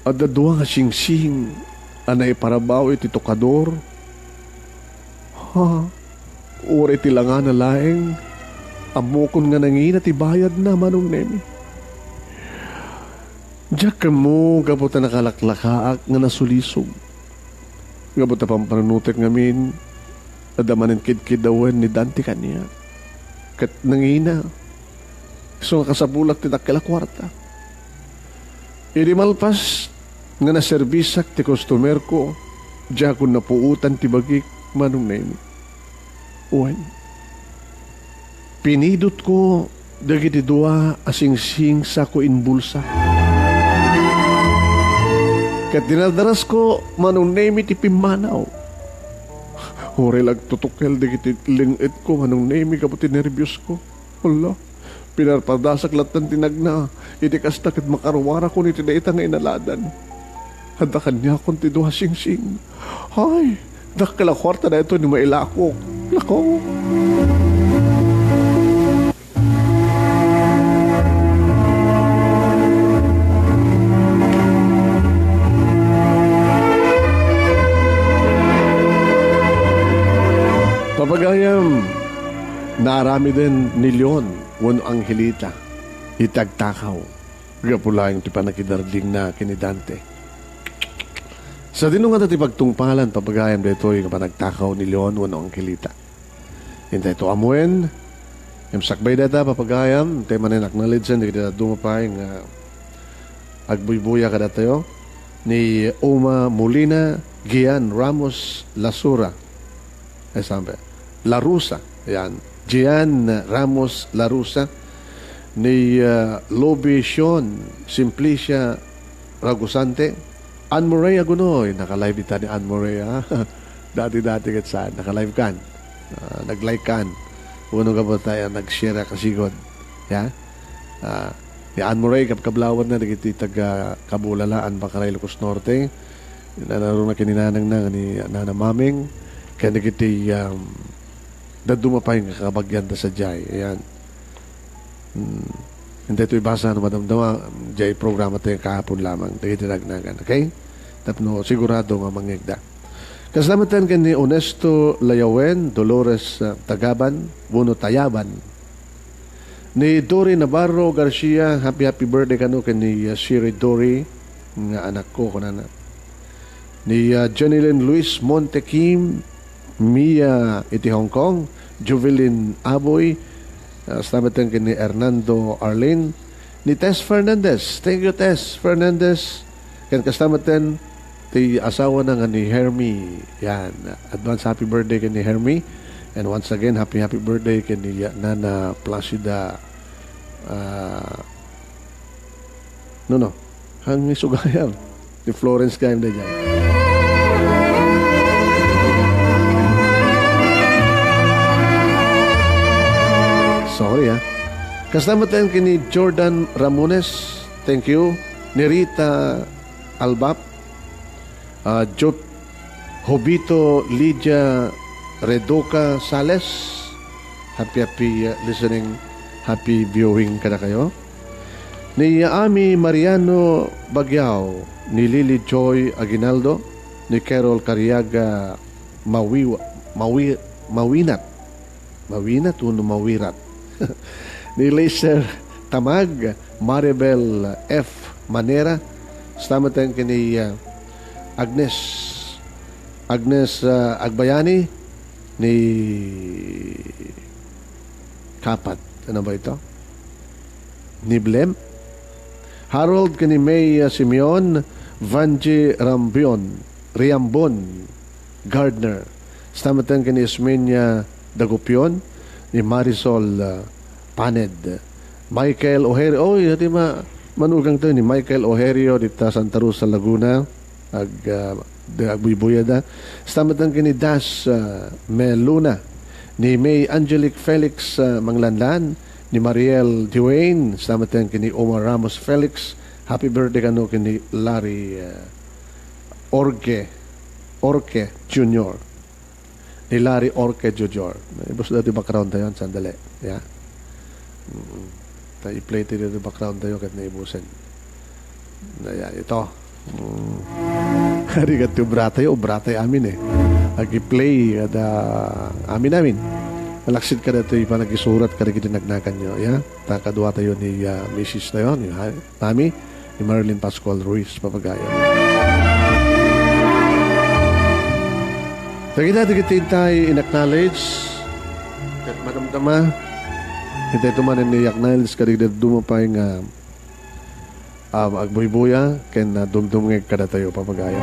Adda dua nga singsing a naiparabaw iti tokador. Ha? Uray ti langana laeng, ammokon nga nangina ti bayadna, Manong Nemi. Diak ammo gapu ta nakalaklakaak nga nasulisog. Gapu ta pampanunotek ngamin, adda manen kidkiddawen ni Dante kaniak. Ket nangina, isu nga kasapulak ti dakkel a kuarta. Idi malpas nga naserbisak ti customer ko, diakon napuotan ti bagik, Manong Nemi. Wen, pinidutko dagiti dua a singsing sako in bulsa. Ket dinardarasko, manong nemi ti pimmanaw. Uray la agtutukkel dagiti leng-etko, manong nemi gapu ti nerbios ko. Hala, pinarpardasak latta ti nagna, iti kasta ket makaruarakon iti dayta nga inaladan. Adda kaniakon ti dua singsing. Ay, dakkel a kuarta daytoy ni mailakok. Nako. Papagayam, naaramiden ni Leon wenno Angelita iti agtakaw gapu laeng ti pannakidardingna ken ni Dante. Sadino ngata ti pagtungpalan, papagayam, daytoy nga panagtakaw ni Leon wenno Angelita? Intay to amuen. Ngem sakbay dayta, papagayam, intay manen acknowledge-en dagiti dadduma pay nga agbuybuya kadatayo, ni Uma Molina, Gian Ramos Lasura. Ay, saan ba? Larusa. Yan. Gian Ramos Larusa, ni, ah, Lobe Sean, Simplicia Ragusante, Anne Murray Agunoy, naka-live ita ni Anne Murray, ha? Dati-dati ket saan, naka-live kan. Ah, nag-like kan. Wenno gapu ta, ah, nag-share a kasigud. Ya? Ah, ni Anne Murray, kabkablawanna dagiti taga Kabulalaan, Bakaray, Ilocos Norte. Nanaruna ken ni nanangna nga ni Nana Maming. Ken dagiti, um, dadduma pay nga kabagianda sadiay. Ayan. Hmm. Intay to ibasa no madamdama, diay programa tayo kahapon lamang. Dagiti nagnagan, okay? Tapno sigurado nga mangngegda. Kasla met ken ni Onesto Layawen, Dolores, ah, Tagaban, wenno Tayaban. Ni Dory Navarro Garcia, happy, happy birthday kano ken ni, ah, Sherry Dory, nga anakko, kunana. Ni, ah, Janilyn Luis Montequim, Mia iti Hong Kong, Jovelyn Aboy, ah, salamat ken ni Hernando Arlin, ni Tess Fernandez. Thank you, Tess Fernandez. Ken kasla met ti asawana nga ni Hermie. Yan. Advance happy birthday ken ni Hermie. And once again, happy, happy birthday ken ni, ah, Nana Placida, ah, No, no. Ang isugayam. Ni Florence gayam daydiay. Sorry, ha. Kasla met ken ni Jordan Ramones. Thank you. Ni Rita Albap. Ah, Jop-, Jovito Lydia Redoca Sales. Happy, happy, uh, listening. Happy viewing kadakayo. Ni Ami Mariano Bagiao, ni Lily Joy Aguinaldo, ni Carol Cariaga Mawiwa-, Mawi-, Mawinat. Mawinat wenno Mawirat? Ni Laser Tamag, Maribel F Manera, salamat ken ni, ah, Agnes, Agnes, ah, Agbayani, ni Kapat. Ano ba ito? Ni Blem? Harold ken ni May, ah, Simeon, Vanji Rambion, Riambon, Gardner. Salamat ken ni Ismenia Dagupion, ni Marisol, ah, Paned. Michael Ojerio, oy, iti ma-, manugang to ni Michael Ojerio dita Santa Rosa, Laguna. Ag-, ah, de-, agbuybuya da. Salamat ken ni Das, ah, Meluna, ni May Angelic Felix, ah, Manglanlan, ni Mariel Dwayne. Salamat ken ni Omar Ramos Felix. Happy birthday kano ken ni Larry, ah, Orge, Orque Junior. Ni Larry Orque Junior. Ibus dati background tayo, sandali. Ya. Mm. Ta i-play tayo dati background tayo ket naibusen. Na, ya, ito. Mm. Ari ket ti obra tayo, obra tayo amin eh. Ag-i-play kada amin-amin. Malaksid ka dati panagisurat ka dagiti nagnagan nyo, ya. Ta kadua tayo ni, ah, misis tayo, ni ha-, Mami, ni Marilyn Pascual Ruiz, papagayo. Dagita dagiti intay in-acknowledge ket madamdama. Intay to manen ni acknowledge kadagiti dadduma pay nga, um, agbuybuya ken, ah, dumdumngeg kadatayo, papagayo.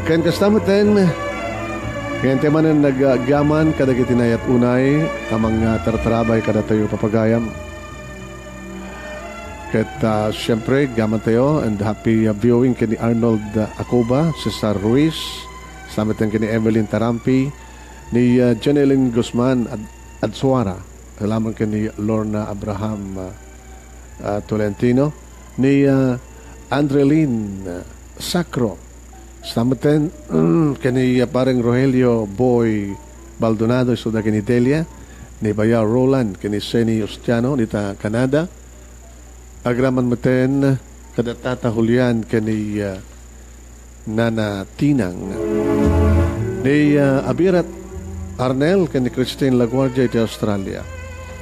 Ken kasta metten, Ngayon tayo manen nag-, agyaman kadagiti nayat unay a mga tartarabay kadatayo, papagayam. Ket, ah, siyempre, agyaman tayo and happy, ah, viewing ken ni Arnold, ah, Acuba, Cesar Ruiz, salamat ken ni Evelyn Tarampi, ni, ah, Janeline Guzman Ad-, Adsuara, salamat ken ni Lorna Abraham, ah, ah, Tolentino, ni, ah, Andrelin, ah, Sacro, Stameten, ken ni Pareng Rogelio Boy Baldonado, isu dagiti ni Delia, ni Bayar Roland, ken ni Seni Yustiano, dita Canada. Agraman meten kada Tata Julian, ken ni, ah, Nana Tinang. Ni, ah, Abirat Arnel, ken ni Christine Laguardia iti Australia.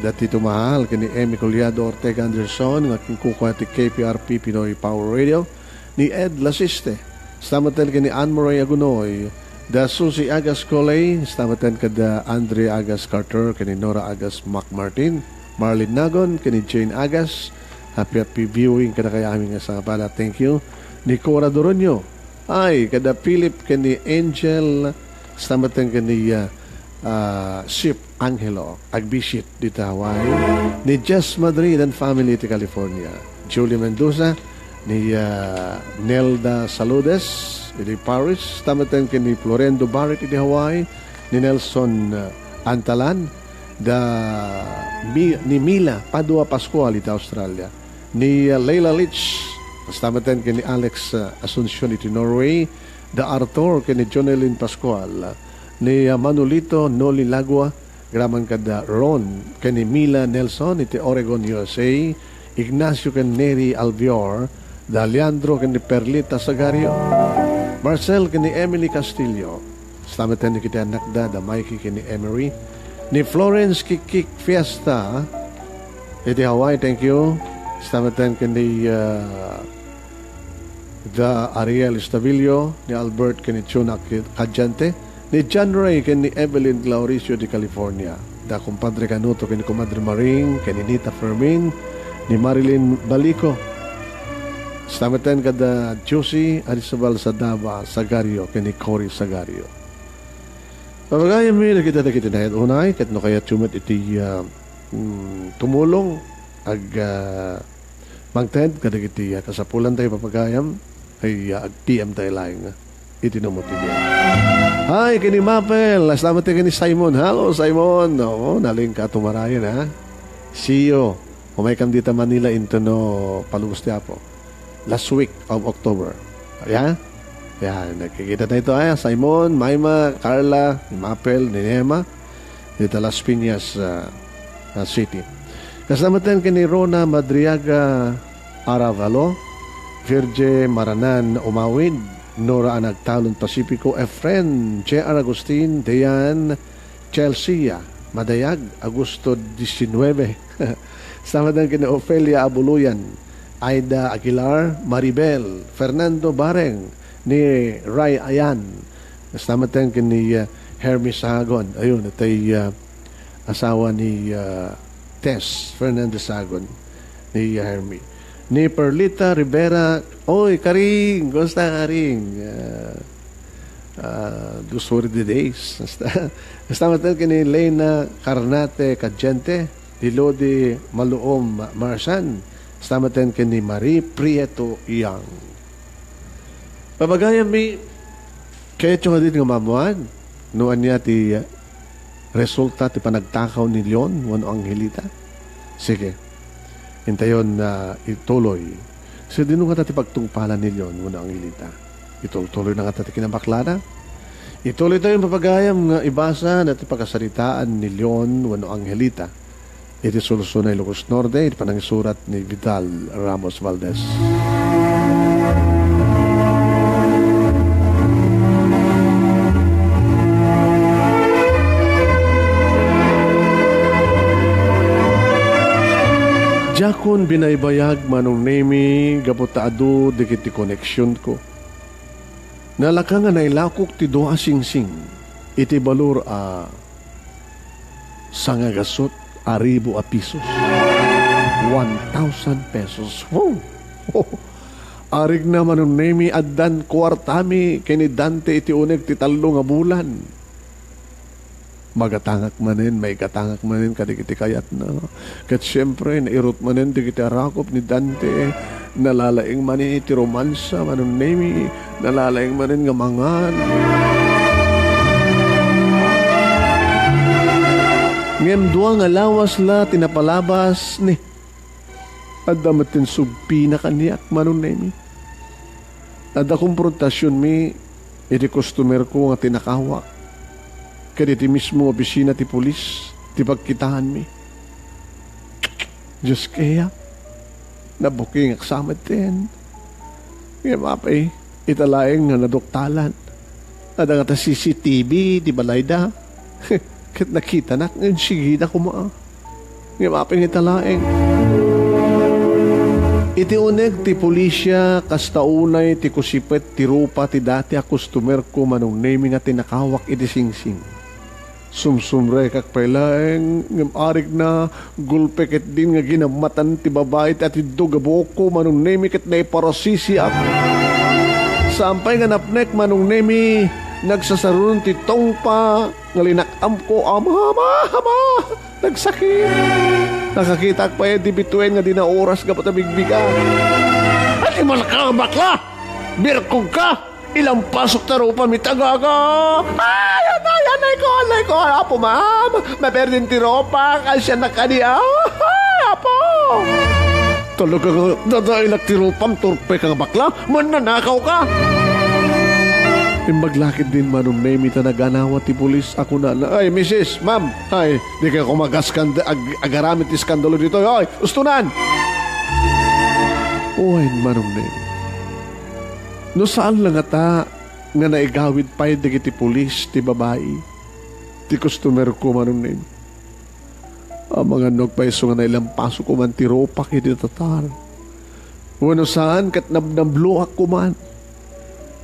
Dati tumahal, ken ni Emmy Collado Ortega Anderson, nga kinkukua ti K P R P Pinoy Power Radio. Ni Ed Lasiste, stameten ken ni Anne Marie Agunoy, da Susie Agas Coley, stameten kada Andre Agas Carter, ken ni Nora Agas Mac Martin, Marlene Nagon, ken ni Jane Agas. Happy, happy viewing kadakayo amin nga sangabala. Thank you. Ni Cora Doronio, ay, kada Philip, ken ni Angel, stameten ken ni, ah, ah, Sip Angelo, agbisit dita Hawaii, ni Jess Madrid and family iti California, Julie Mendoza, ni, ah, Nelda Saludes iti Paris, stameten ken ni Florendo Barrett iti Hawaii, ni Nelson, ah, Antalan, da Mi-, ni Mila Padua Pascual iti Australia, ni, ah, Leila Leach, stameten ken ni Alex, ah, Asuncion iti Norway, da Arthur ken ni Jonelyn Pascual, ni, ah, Manolito Noli Lagua, graman kada Ron ken ni Mila Nelson iti Oregon, U S A, Ignacio ken Neri Albior, da Leandro ken ni Perlita Sagario, Marcel ken ni Emily Castillo, stameten ni kiti anakda, da Mikey ken ni Emery, ni Florence Kikik Fiesta iti Hawaii, thank you, stameten ken ni, ah, da Ariel Estavillo, ni Albert ken ni Chuna Ki-, Cadiante, ni John Ray ken ni Evelyn Lauricio de California, da kumpadre Canuto ken ni kumadre Maring ken ni Nita Fermin, ni Marilyn Balico. Stameten kada Josie Arisabal Sadaba Sagario ken ni Cory Sagario. Papagayam mi, dagita dagiti nayat unay, ket no kayatyo met iti, ah, mm, tumulong, ag, ah, Mangted kadagiti, ah, kasapulan tayo, papagayam, ay, ah, ag-P M tayo laeng, ah, iti numero ti biag. Hi, ken ni Mapel. Salamat ken ni Simon. Hello, Simon. Oo, nalingka tumarayan, ha? See you. Umaykam dita Manila into no palubos ti Apo. Last week of October. Ya? Yan, nagkikita tayo ito, ah, Simon, Maima, Carla, ni Mapel, ni Nema. Dita Las Piñas, ah, ah, City. Kasla met ken ni Rona Madriaga Aravalo, Virgie Maranan Umawid, Nora Anagtalon Pacifico, Efren, J R Agustin, Dayan, Chelsea Madayag, Agosto diecinuebe. Kasla met ken ni Ofelia Abuluyan, Aida Aguilar, Maribel, Fernando Bareng, ni Ray Ayan. Kasla met ken ni, ah, Hermie Sagon. Ayun, itay, ah, asawa ni, ah, Tess Fernandez Sagon, ni, ah, Hermie. Ni Perlita Rivera, oy, Karing! Kumusta, Karing? Ah, ah, those were the days. Basta, basta matel ken ni Lena Carnate Cadiente, ni Lodi Maluom Marsan, basta maten ken ni Marie Prieto Young. Papagayam mi, kayatyo nga din nga maammuan no ania ti resulta ti panagtakaw ni Leon wenno Angelita? Sige. Intayon nga ituloy. Sadino ngata ti pagtungpalan ni Leon wenno Angelita? Itultuloy na ngata ti kinabaklana? Ituloy tayo, papagayam, nga ibasa na ti pakasaritaan ni Leon wenno Angelita. Iti Sursuna, Ilocos Norte, iti panangisurat ni Vidal Ramos Valdez. Diakon binaybayag, Manong Nemi, gapu ta adu dagiti koneksionko. Nalaka nga nailakok ti dua a singsing iti balor a sangagasut a ribu a pesos. One thousand pesos. Wow! Arigna, Manong Nemi, addan kuartami ken ni Dante iti uneg ti tallo nga bulan. Magatangak manen, maigatangak manen kadagiti kayatna. Ket siempre, nairut manen dagiti arakop ni Dante. Nalalaing manen iti romansa, Manong Nemi. Nalalaing manen nga mangan. Ngem dua nga lawas la ti napalabas ni. Adda met ti insubpina kaniak, Manong Nemi. Adda komprontasionmi iti customer ko nga tinakawak, ket iti mismo opisina ti pulis ti pagkitaanmi. Dios kaya, nabukingak sa metten. Ngem apay, ita laeng nga naduktalan. Adda ngata C C T V ti balayda. Ket nakitanak nga insigida koma. Ngem apay nga ita laeng. Iti uneg ti pulisya, kasta unay ti kusipet ti rupa ti dati a customer ko, Manong Nemi, nga tinakawak iti singsing. Sumsumrekak pay laeng, ngem arigna, gulpe ketdin nga ginammatan ti babai ti atiddog a buokko, Manong Nemi, ket naiparasisiak. Saan pay nga napnek, Manong Nemi, nagsasaruno ti tungpa nga linak-amko. Ama, ama, ama! Nagsakit! Nakakitaak pay ti bituen nga di nauras gapu ta bigbigat. Ay, ti malakang bakla! Birkog ka! Ilampasok ta rupam iti agaga. Ay, anay, anay ko, anay ko, Apo, ma'am. Maperdin ti rupak, ay siya nakadi. Ay, Apo. Talaga nga, dadailak ti rupam, turpe ka nga bakla. Mannanakaw ka. Imbag la ketdin, Manong Nemi, ta naganawa ti pulis a kunana, "Ay, misis, ma'am, ay, di kayo kumagas kan ag-, agaramid ti iskandalo ditoy, oy, ustonan!" Wen, Manong Nemi. No saan la ngata nga naigawid pay dagiti pulis ti babai, ti customer ko, Manong Nemi. Amangan no agpayso nga nailampasok koman ti rupak iti tatar. Wenno saan ket nabnabloak koman.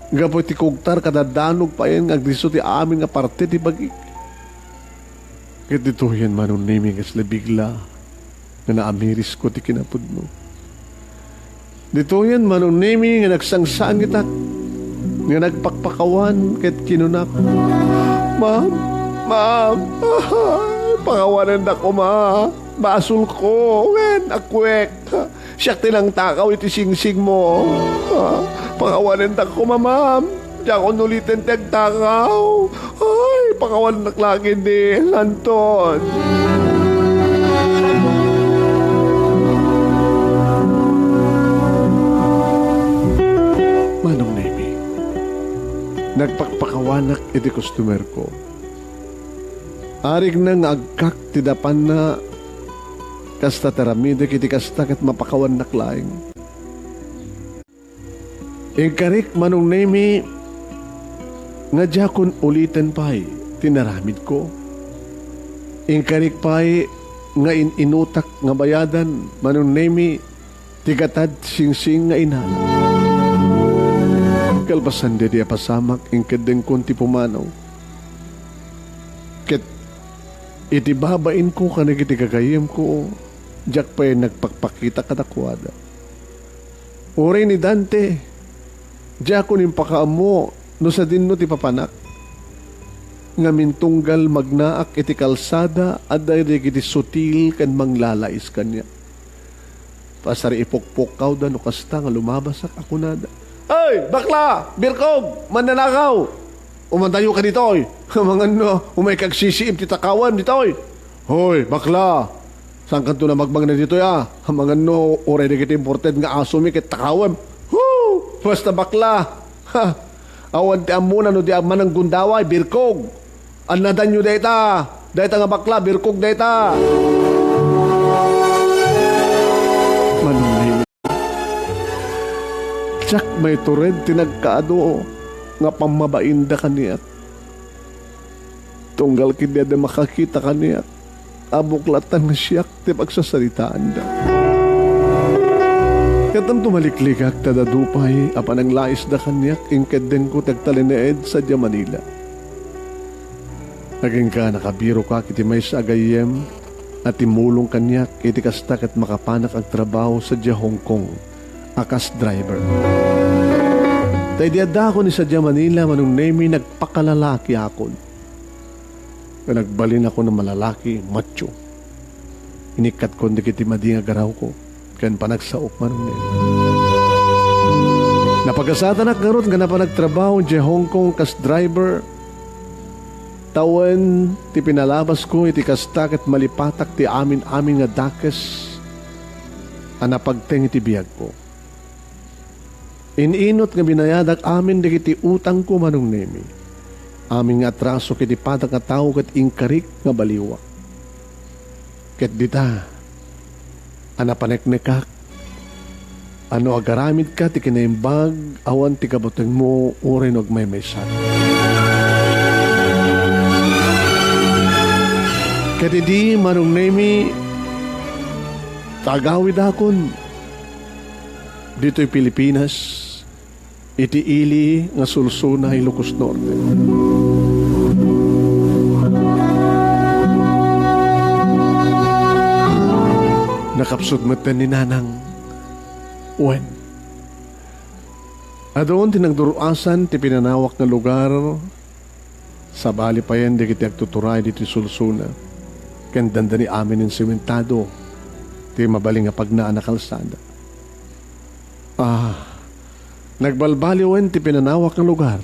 Gapu iti kugtar, kada danog payen nga agdisso ti amin nga parte ti bagik. Ket ditoyen, Manong Nemi, nga sila bigla nga naamirisko ti kinapudno. Ditoyen, Manong Nemi, nga nagsangsangitak, nga nagpakpakawan ket kinunak, "Ma'am, ma'am, pakawanendak koma. Basolko, wen, akuek. Siak ti nangtakaw iti singsingmo. Ah, pakawanendak koma, ma'am." Diakon uliten ti agtakaw. Ay, pakawannak la ketdi, Anton. Manong Nemi, nagpakpakawanak iti customer ko. Arigna nga agkak ti dapanna, kasta ti aramidek iti kasta ket mapakawannak laeng. Inkarik, Manong Nemi, nga diakon uliten pay ti naramidko. Inkarik pay nga in-inutak nga bayadan, Manong Nemi, ti gatad singsing nga inala. Kalpasan daydi a pasamak, inkeddengkon ti pumanaw. Ket iti babainko kadagiti gagayyemko, diak pay nagpakpakita kadakuada. Uray ni Dante, diakon impakaammo no sadinno ti papanak. Ngamin tunggal magnaak iti kalsada, adda dagiti sutil ken manglalais kaniak. Pasariipukpukkawda no kasta nga lumabasak a kunada, "Ay, bakla! Birkog! Mannanakaw! Umadayoka ditoy! Amangan no, umayka agsisiim ti takawem ditoy! Hoy, bakla! Saankanto a magmagna ditoy a? Amangan no, uray dagiti imported nga asomi ket takawem! Hoo! Basta bakla! Ha! Awan ti ammona no di a mananggundaway, birkog! Annadanyo dayta! Dayta nga bakla, birkog dayta!" Manong Nemi. Diak maitured ti nagkaadu nga pammabainda kaniak. Tunggal ketdi adda makakita kaniak, ammok latta nga siak ti pagsasaritaanda. Ket adda malikligak ta adu pay a pananglaisda kaniak, inkeddengko ti agtalinaed sadiay Manila. Agingga nakabiroka iti maysa a gayyem a timmulong kaniak iti kasta ket makapanak agtrabaho sadiay Hong Kong a kas driver. Ta idi addaakon sadiay Manila, Manong Nemi, nagpakalalakiakon. Nagbalinakon a malalaki, macho. Inikkatko dagiti madi nga garawko ken panagsaok, Manong Nemi. Napagasatanak ngarud nga napan agtrabaho idiay Hong Kong kas driver. Tawen ti pinalabasko iti kasta ket malipatak ti amin-amin nga dakes a napagteng iti biagko. In-inut nga binayadak amin dagiti utangko, Manong Nemi. Amin nga atrasok iti padak nga tao ket inkarik nga baliwak. Ket dita, a napaneknekak, a no agaramidka ti kinaimbag, awan ti kabutengmo uray no agmaymaysak. Ket idi, Manong Nemi, tagawidakon ditoy Pilipinas, iti ili nga Solsona, Ilocos Norte. Nakapsut metten ni Nanang. Wen, adun ti nagdur-asan ti pinanawak nga lugar, sabali payen dagiti agtuturay ditoy Solsona, ken dandani amin insementado ti mabalin nga pagnaan a kalsada. Ah, nagbalbaliwen ti pinanawak nga lugar.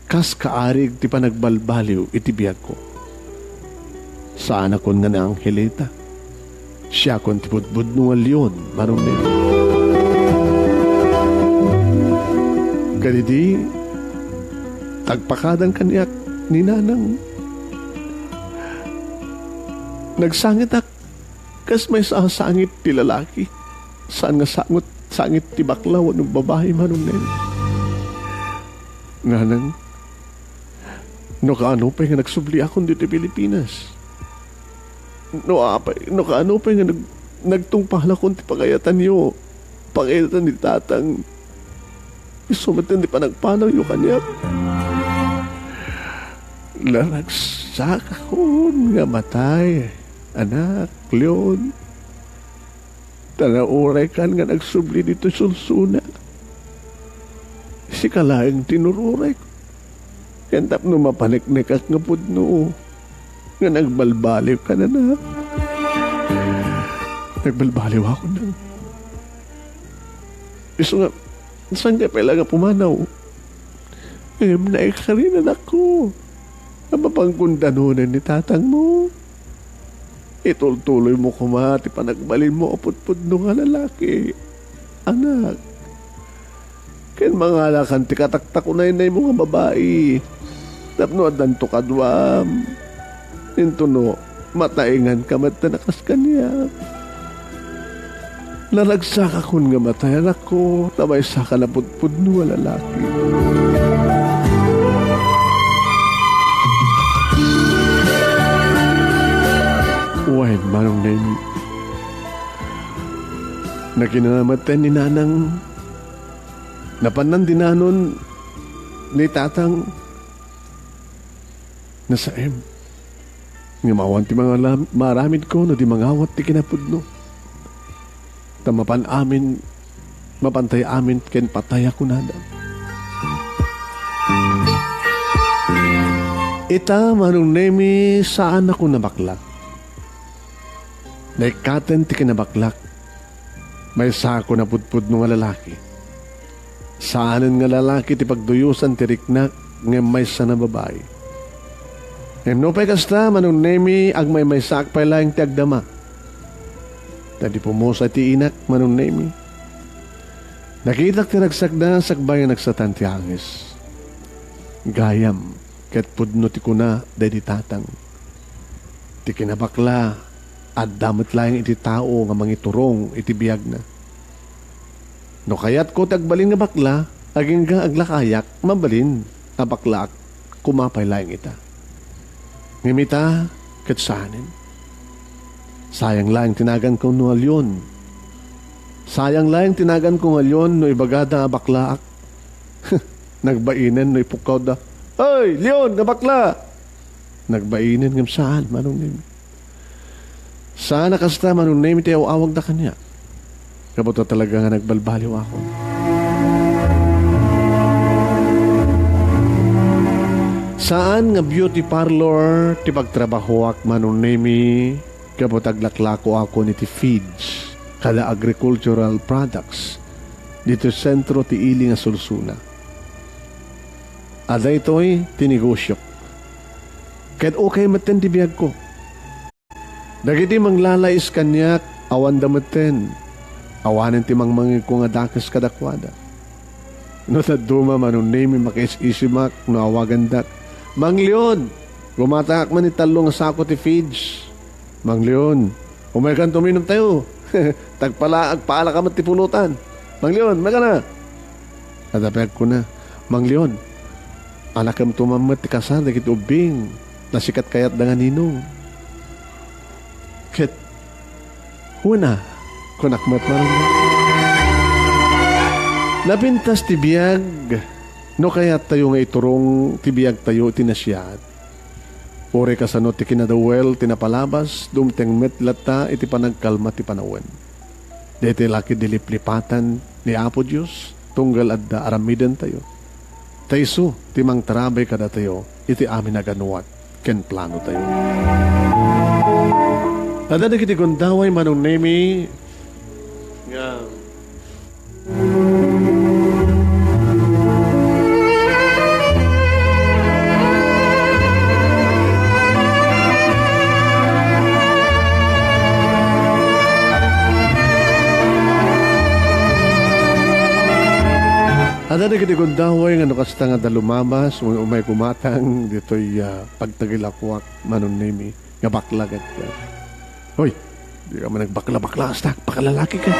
Kas kaarig ti panagbalbaliw iti biagko. Saanakon nga ni Angelita. Siakon ti budbudno nga leon, Manong Nemi. Kadidi, tagpakadan kaniak ni Nanang. Nagsangitak kas maysa a sangit ti lalaki. Saan nga sangot, sangit ti bakla wenno babai, Manong Nemi. Nanang, no kaano pay nga nagsubliakon ditoy Pilipinas? No apay, no kaano pay nga nag-, nagtungpalakon ti pangayatanyo, pangayatan ni Tatang, isu metten ti panagpanawyo kaniak? Naragsakakon nga matay, anak, Leon. Ta nauraykan nga nagsubli ditoy Solsona. Sika laeng ti inururay. Ken tapno mapaneknekak nga pudno, nga nagbalbaliwkan, anak. Nagbalbaliwakon, Nang. Isu nga, saan ka pay la nga pumanaw? Ngem naikarin, anakko, a mapangkundanonen ni tatangmo. Itultuloymo koma ti panagbalinmo a pudpudno nga lalaki, anak. Ken mangalakan ti kataktakunaynaymo nga babai tapno addanto kaduam. Intono, mataenganka met a kas kaniak. Naragsakakon nga matay, anakko, ta maysaka a pudpudno a lalaki. Wen, Manong Nemi, nakinana metten ni Nanang, napan nandinanon ni Tatang, nasaem. Ngem awan ti mangala-, maaramidko no di mangawat ti kinapudno. Ta mapan amin, mapantay amin ken patay a kunada. Ita, Manong Nemi, saanakon a bakla. Naikkaten ti kinabaklak. Maysakon a pudpudno nga lalaki. Saanen nga lalaki ti pagduyosan ti riknak ngem maysa a babai. Ngem nupay kasta, Manong Nemi, agmaymaysaak pay laeng ti agdama. Ta di pumusa ti inak, Manong Nemi. Nakitak ti ragsakda sakbay nga nagsatan ti angis. Gayam ket pudno ti kuna daydi tatang. Ti kinabakla, adda met laeng iti tao nga mangiturong iti biagna. No kayatko ti agbalin nga bakla, agingga aglakayak, mabalin a baklaak koma pay laeng ita. Ngem ita, ket saanen. Sayang laeng ti naganko no a Leon. Sayang laeng ti naganko nga Leon no ibagada a baklaak. Nagbainen no ipukkawda, "Hoy, Leon nga bakla!" Nagbainen ngem saan, Manong Nemi. Saan a kasta, Manong Nemi, ti aw-awagda kaniak. Gapu ta talaga nga nagbalbaliwakon. Saan nga beauty parlor ti pagtrabahoak, Manong Nemi, gapu ta aglaklakoakon iti feeds kada agricultural products ditoy sentro ti ili nga Solsona. A daytoy ti negosiok. Ket ukay metten ti biagko. Dagiti manglalais kaniak, awanda metten. Awanen ti mangmangegko nga dakes kadakuada. No dadduma, Manong Nemi, makaisisimak no awagandak. Mang Leon, gumataak man iti tallo nga sako ti feeds. Mang Leon, umaykanto, uminumtayo. Tagpala, agpaalaka met ti pulutan. Mang Leon, umaykana. Adda pay agkuna, Mang Leon, anakemto man met ti kasar dagiti ubbing. Nasikat kayatda nga ninong. Ket, wen a, kunak met, Manong. Napintas ti biag, no kayattayo nga iturong ti biagtayo iti nasiat. Uray kasano ti kinadawel ti napalabas, dumteng met latta iti panagkalma ti panawen. Daytoy la ketdi liplipatan ni Apo Dios, tunggal adda aramidentayo. Ta isu ti mangtarabay kadatayo iti amin a ganuat ken planotayo. Adda dagiti gundaway, Manong Nemi, nga Adda dagiti gundaway nga no kasta nga adda lumabas, um-, umay kumatang ditoy, ah, pagtagilakoak, Manong Nemi, nga bakla ket, ah, "Hoy, di ka man nagbakla-bakla, kasta, pakalalaki ka."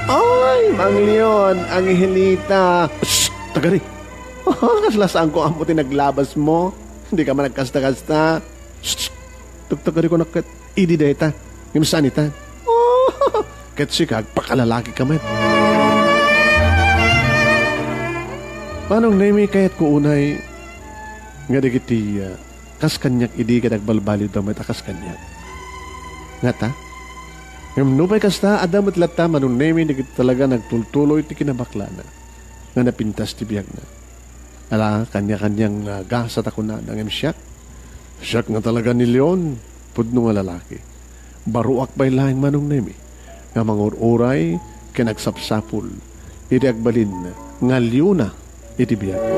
"Ay, Mang Leon, Angelita." "Shh! Tagari! Kasla saanko ammo ti naglabas mo. Di ka man nagkasta-kasta." "Shh! Shh! Tagtagari ko nakket. Idi dayta. Ngem saan ita?" "Oh, ket sika, agpakalalaki ka met." Manong Nemi, kayatko unay nga dagiti, ah, kas kaniak idi ket agbalbaliwda met a kas kaniak. Ngata? Ngem nupay kasta, adda met latta, Manong Nemi, dagiti talaga nagtultuloy ti kinabaklana nga napintas ti biagna. Ala, kaniakaniang, ah, gasat a kunana, ngem siak, siak nga talaga ni Leon, pudno nga lalaki. Baruak pay laeng, Manong Nemi, nga mangur-uray ken agsapsapul iti agbalin nga Leona iti biagko.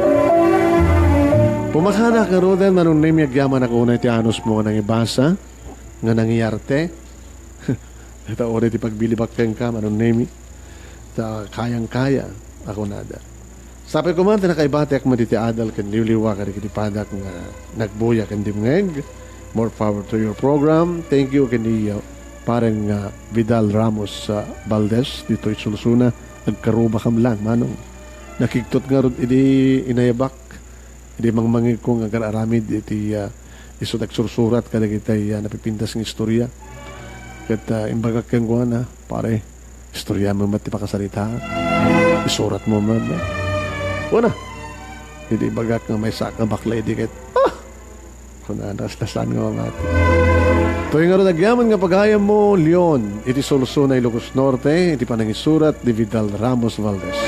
Pumakanak ngaruden, Manong Nemi, agyamanak unay ti anusmo nga nangibasa, nga nangiarte. Ita uray ti pagbilibak kenka, Manong Nemi. Ta kayang-kaya a kunada. Sapay koma ti nakaibatiak met iti adal ken liwliwa kadagiti padak nga nagbuya ken dimngeg. More power to your program. Thank you ken ni, uh, pareng, uh, Vidal Ramos, uh, Valdez ditoy Solsona. Agkarubakam lang, Manong. Nakigtot ngarud idi inayabak. Idi mangmangegko nga agar-aramid iti, ah, isu ti agsursurat kadagiti, ah, napipintas nga istorya. Ket, ah, imbagak kenkuana, "Pare, istorya mo met ti pakasarita. Isurat mo met." Kuna, idi ibagak nga maysa nga bakla idi ket, "Ah!" Kuna, nasnasan nga mamati. Toy ngarud agyaman nga pagayam mo, Leon, iti Solsona, Ilocos Norte, iti panangisurat ni Vidal Ramos Valdez.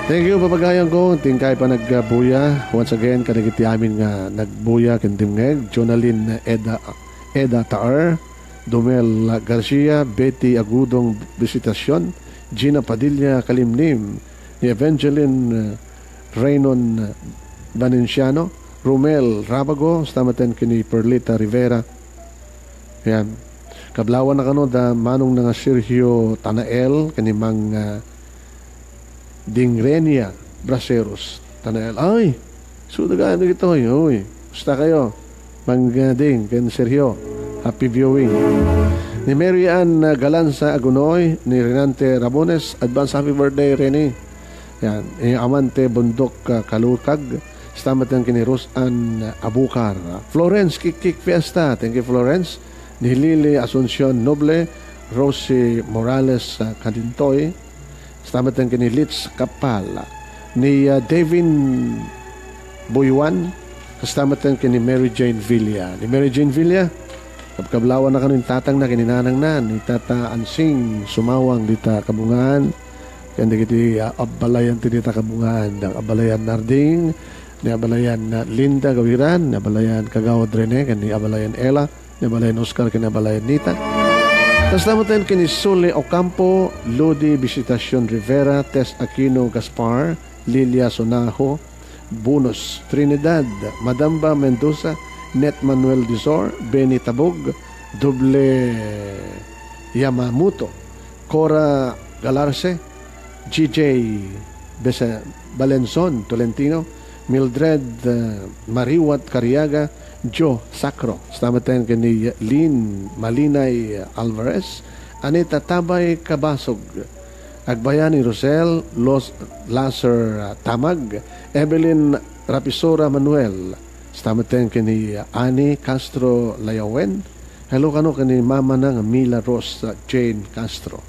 Thank you, papagayam ko. Tingkay pa nagbuya. Once again, kadagiti amin nga nagbuya ken dimngeg, Jonalyn Eda, Eda Taar, Domel Garcia, Betty Agudong Visitacion, Gina Padilla Kalimlim, ni Evangeline, eh, Raynon Valenciano, Romel Rabago, kasta met ken ni Perlita Rivera. Yan. Kablawan na kano da Manong na nga Sergio Tanael, ken ni Mang, ah, Dingrenia Braceros Tanael. Ay, suda gayam dagitoy. Uy, kasta kayo? Mang, ah, Ding, ken Sergio. Happy viewing. Ni Mary Ann, ah, Galanza Agunoy, ni Renante Rabones, advance happy birthday, Rene. Yan, ni Amante Bundok, ah, Kalukag, kasta met ken ni Rose Ann Abukar. Florence Kikik Fiesta, thank you, Florence. Ni Lily Asuncion Noble, Rosie Morales, ah, Kadintoy, kasta met ken ni Litz Kapal. Ni, ah, Devin Buywan, kasta met ken ni Mary Jane Villa. Ni Mary Jane Villa, kabkablawan na kano ni tatangna ken ni nanangna, ni Tata Ansing Sumawang dita Kabungan, ken dagiti, ah, abalayan ti dita Kabungan, da abalayan Narding, ni abalayan Linda Gawiran, ni abalayan Kagawad Rene, ken ni abalayan Ella, ni abalayan Oscar, ken ni abalayan Nita. Kasta met ken ni Sule Ocampo, Lodi Visitacion Rivera, Tess Aquino Gaspar, Lilia Sonajo, Bonus Trinidad, Madamba Mendoza, Net Manuel Dizor, Benny Tabug, Doble Yamamoto, Cora Galarce, G J Bese-, Balenson Tolentino, Mildred, eh, Mariwat Cariaga, Joe Sacro. Kasta met ken ni Lynn Malinay Alvarez, Anita Tabay Cabasog, Agbayani Rosel, Los Lazar, ah, Tamag, Evelyn Rapisora Manuel, kasta met ken ni Annie Castro Layawen, hello kano ken ni mamana nga Mila Rose, ah, Jane Castro.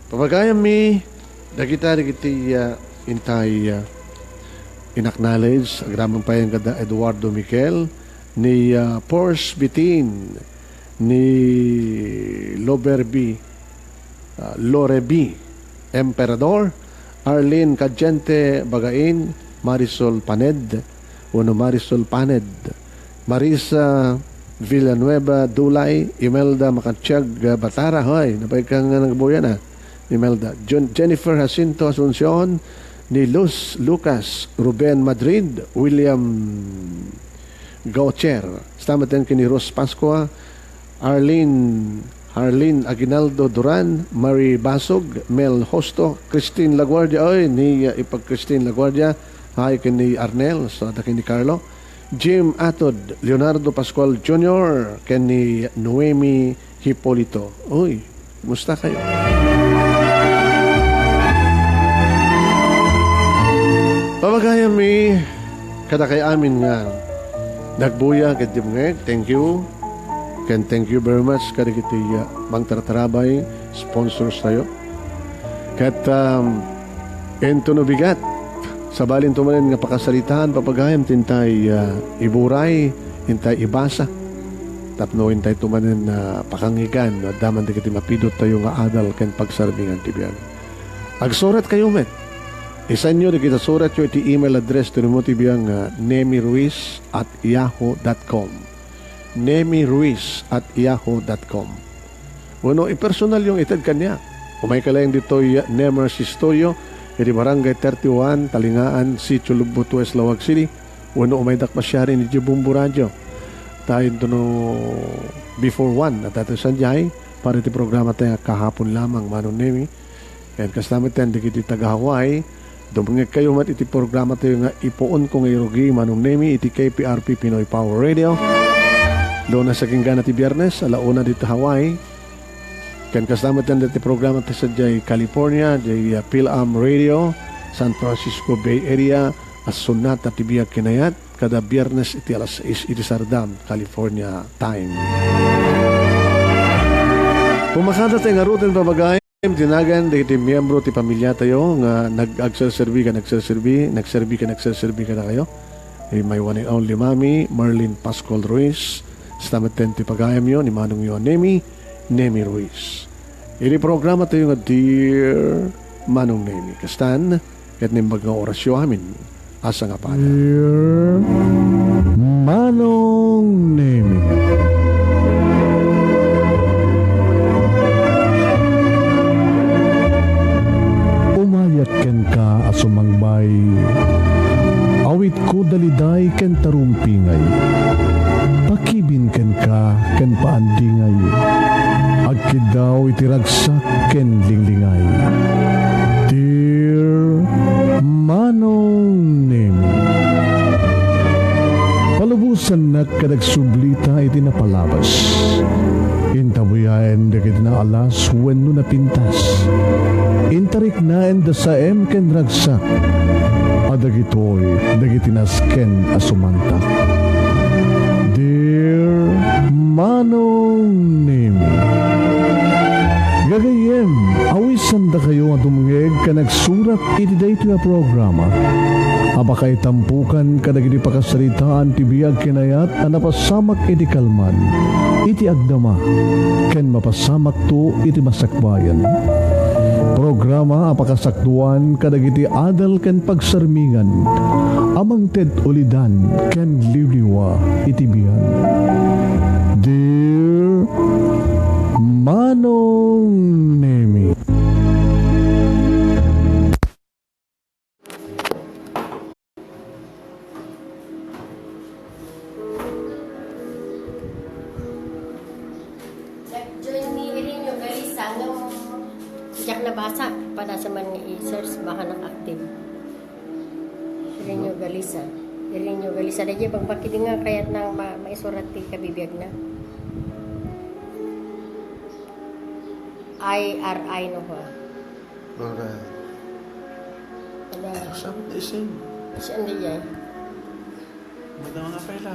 Papagayammi, dagita dagiti, ah, intay, ah, in-acknowledge, agraman pay kada Eduardo Miquel, ni, ah, Pors Bitin, ni Loberbi, ah, Lorebi Emperador, Arlene Cadiente Bagain, Marisol Paned, wenno Marisol Paned, Marisa Villanueva Dulay, Imelda Makatiag Batara, hoy, napaikang nga nagbuya na, Imelda, Jen-, Jennifer Jacinto Asuncion, ni Luz Lucas, Ruben Madrid, William Gautier, kasta met ken ni Rose Pascua, Arlene, Arlene Aguinaldo Duran, Marie Basog, Mel Hosto, Christine Laguardia, oy, ni, uh, ipag Christine Laguardia, hay ken ni Arnel, so, ada ken ni Carlo, Jim Atod, Leonardo Pascual Junior, ken ni Noemi Hipolito. Uy, kumusta kayo? Papagayammi, kadakay amin nga nagbuya ket dumngeg, thank you. Ken thank you very much kadagiti, uh, mangtartarabay, sponsors tayo. Ket, um, intono bigat, sabali intono manen nga pakasaritaan, papagayam, ti intay, uh, iburay, intay ibasa. Tapno intay to manen, uh, pakangigan, no adda man dagiti mapidot tayo nga adal ken pagsarbingan ti biag. Agsurat kayo met. Isenyo dagiti suratyo iti email address ti Remo T V nga nemi ruiz at yahoo dot com. Nemi ruiz at yahoo dot com. Wenno ipersonalyo nga ited kaniak. Umayka laeng ditoy Nemers Studio, iti Barangay thirty-one, Talingaan, Sitio Lubot West, Laoag City, wenno umaydak pasiaren iti Bombo Radio. Ta intono before one, adda tayo sadiay, para iti programa tayo nga Kahapon Lamang, Manong Nemi. Ken kasta met ken dagiti taga-Hawaii, dumngegkayo met iti programa tayo nga Ipuonko nga Irugi, Manong Nemi, iti K P R P Pinoy Power Radio. Lunes agingga ti Biernes, ala una ditoy Hawaii. Ken kasta met ken dagiti programa tayo sadiay California, diay, uh, Phil-Am Radio, San Francisco Bay Area, a Sonata ti Biag ken Ayat, kada Biernes iti alas sais iti sardam, California time. Pumakada tayo ngaruden, papagayam, ti nagan dagiti miyembro ti pamiliatayo nga nag-, agserserbi ken nagserserbi, nagserbi ken nagserserbi kadakayo. Eh, my one and only Mami, Marlene Pascual Ruiz, kasta met ken ti pagayamyo ni Manongyo a Nemi, Nemi Ruiz. Iti programa tayo nga Dear Manong Nemi. Kastan, ket naimbag nga orasyo amin a sangapada. Dear Manong Nemi, umayak kenka a sumangbay. Awitko daliday ken tarumpingay. Pakibin kenka ken paandingay. Agkiddaw iti ragsak ken linglingay. Dear Manong Nemi, palubosannak ket agsublita iti napalabas. Intabuyaen dagiti naalas wenno napintas. Intariknaen da saem ken ragsak. A dagitoy dagiti nasken a sumantak. Dear Manong Nemi, gagayyem, awisandakayo nga dumngeg ken agsurat iti daytoy a programa a pakaitampokan kadagiti pakasaritaan ti biag ken ayat a napasamak iti kalman, iti agdama, ken mapasamakto iti masakbayan. Programa a pakasakduan kadagiti adal ken pagsarmingan a mangted ulidan ken liwliwa iti biag. Dear Manong Nemi. Nag-join ni Irineo Galisa, no? Diak nabasa, padasa man nga i-search, baka naka-active. Irineo Galisa. Irineo Galisa. Daydiay, bang bakit nga kayat nang ma-, maisurat ti kabibiag na? I R I no ba? Alright. Ada. Saan na isin? Saan daydiay? Madama nga pala.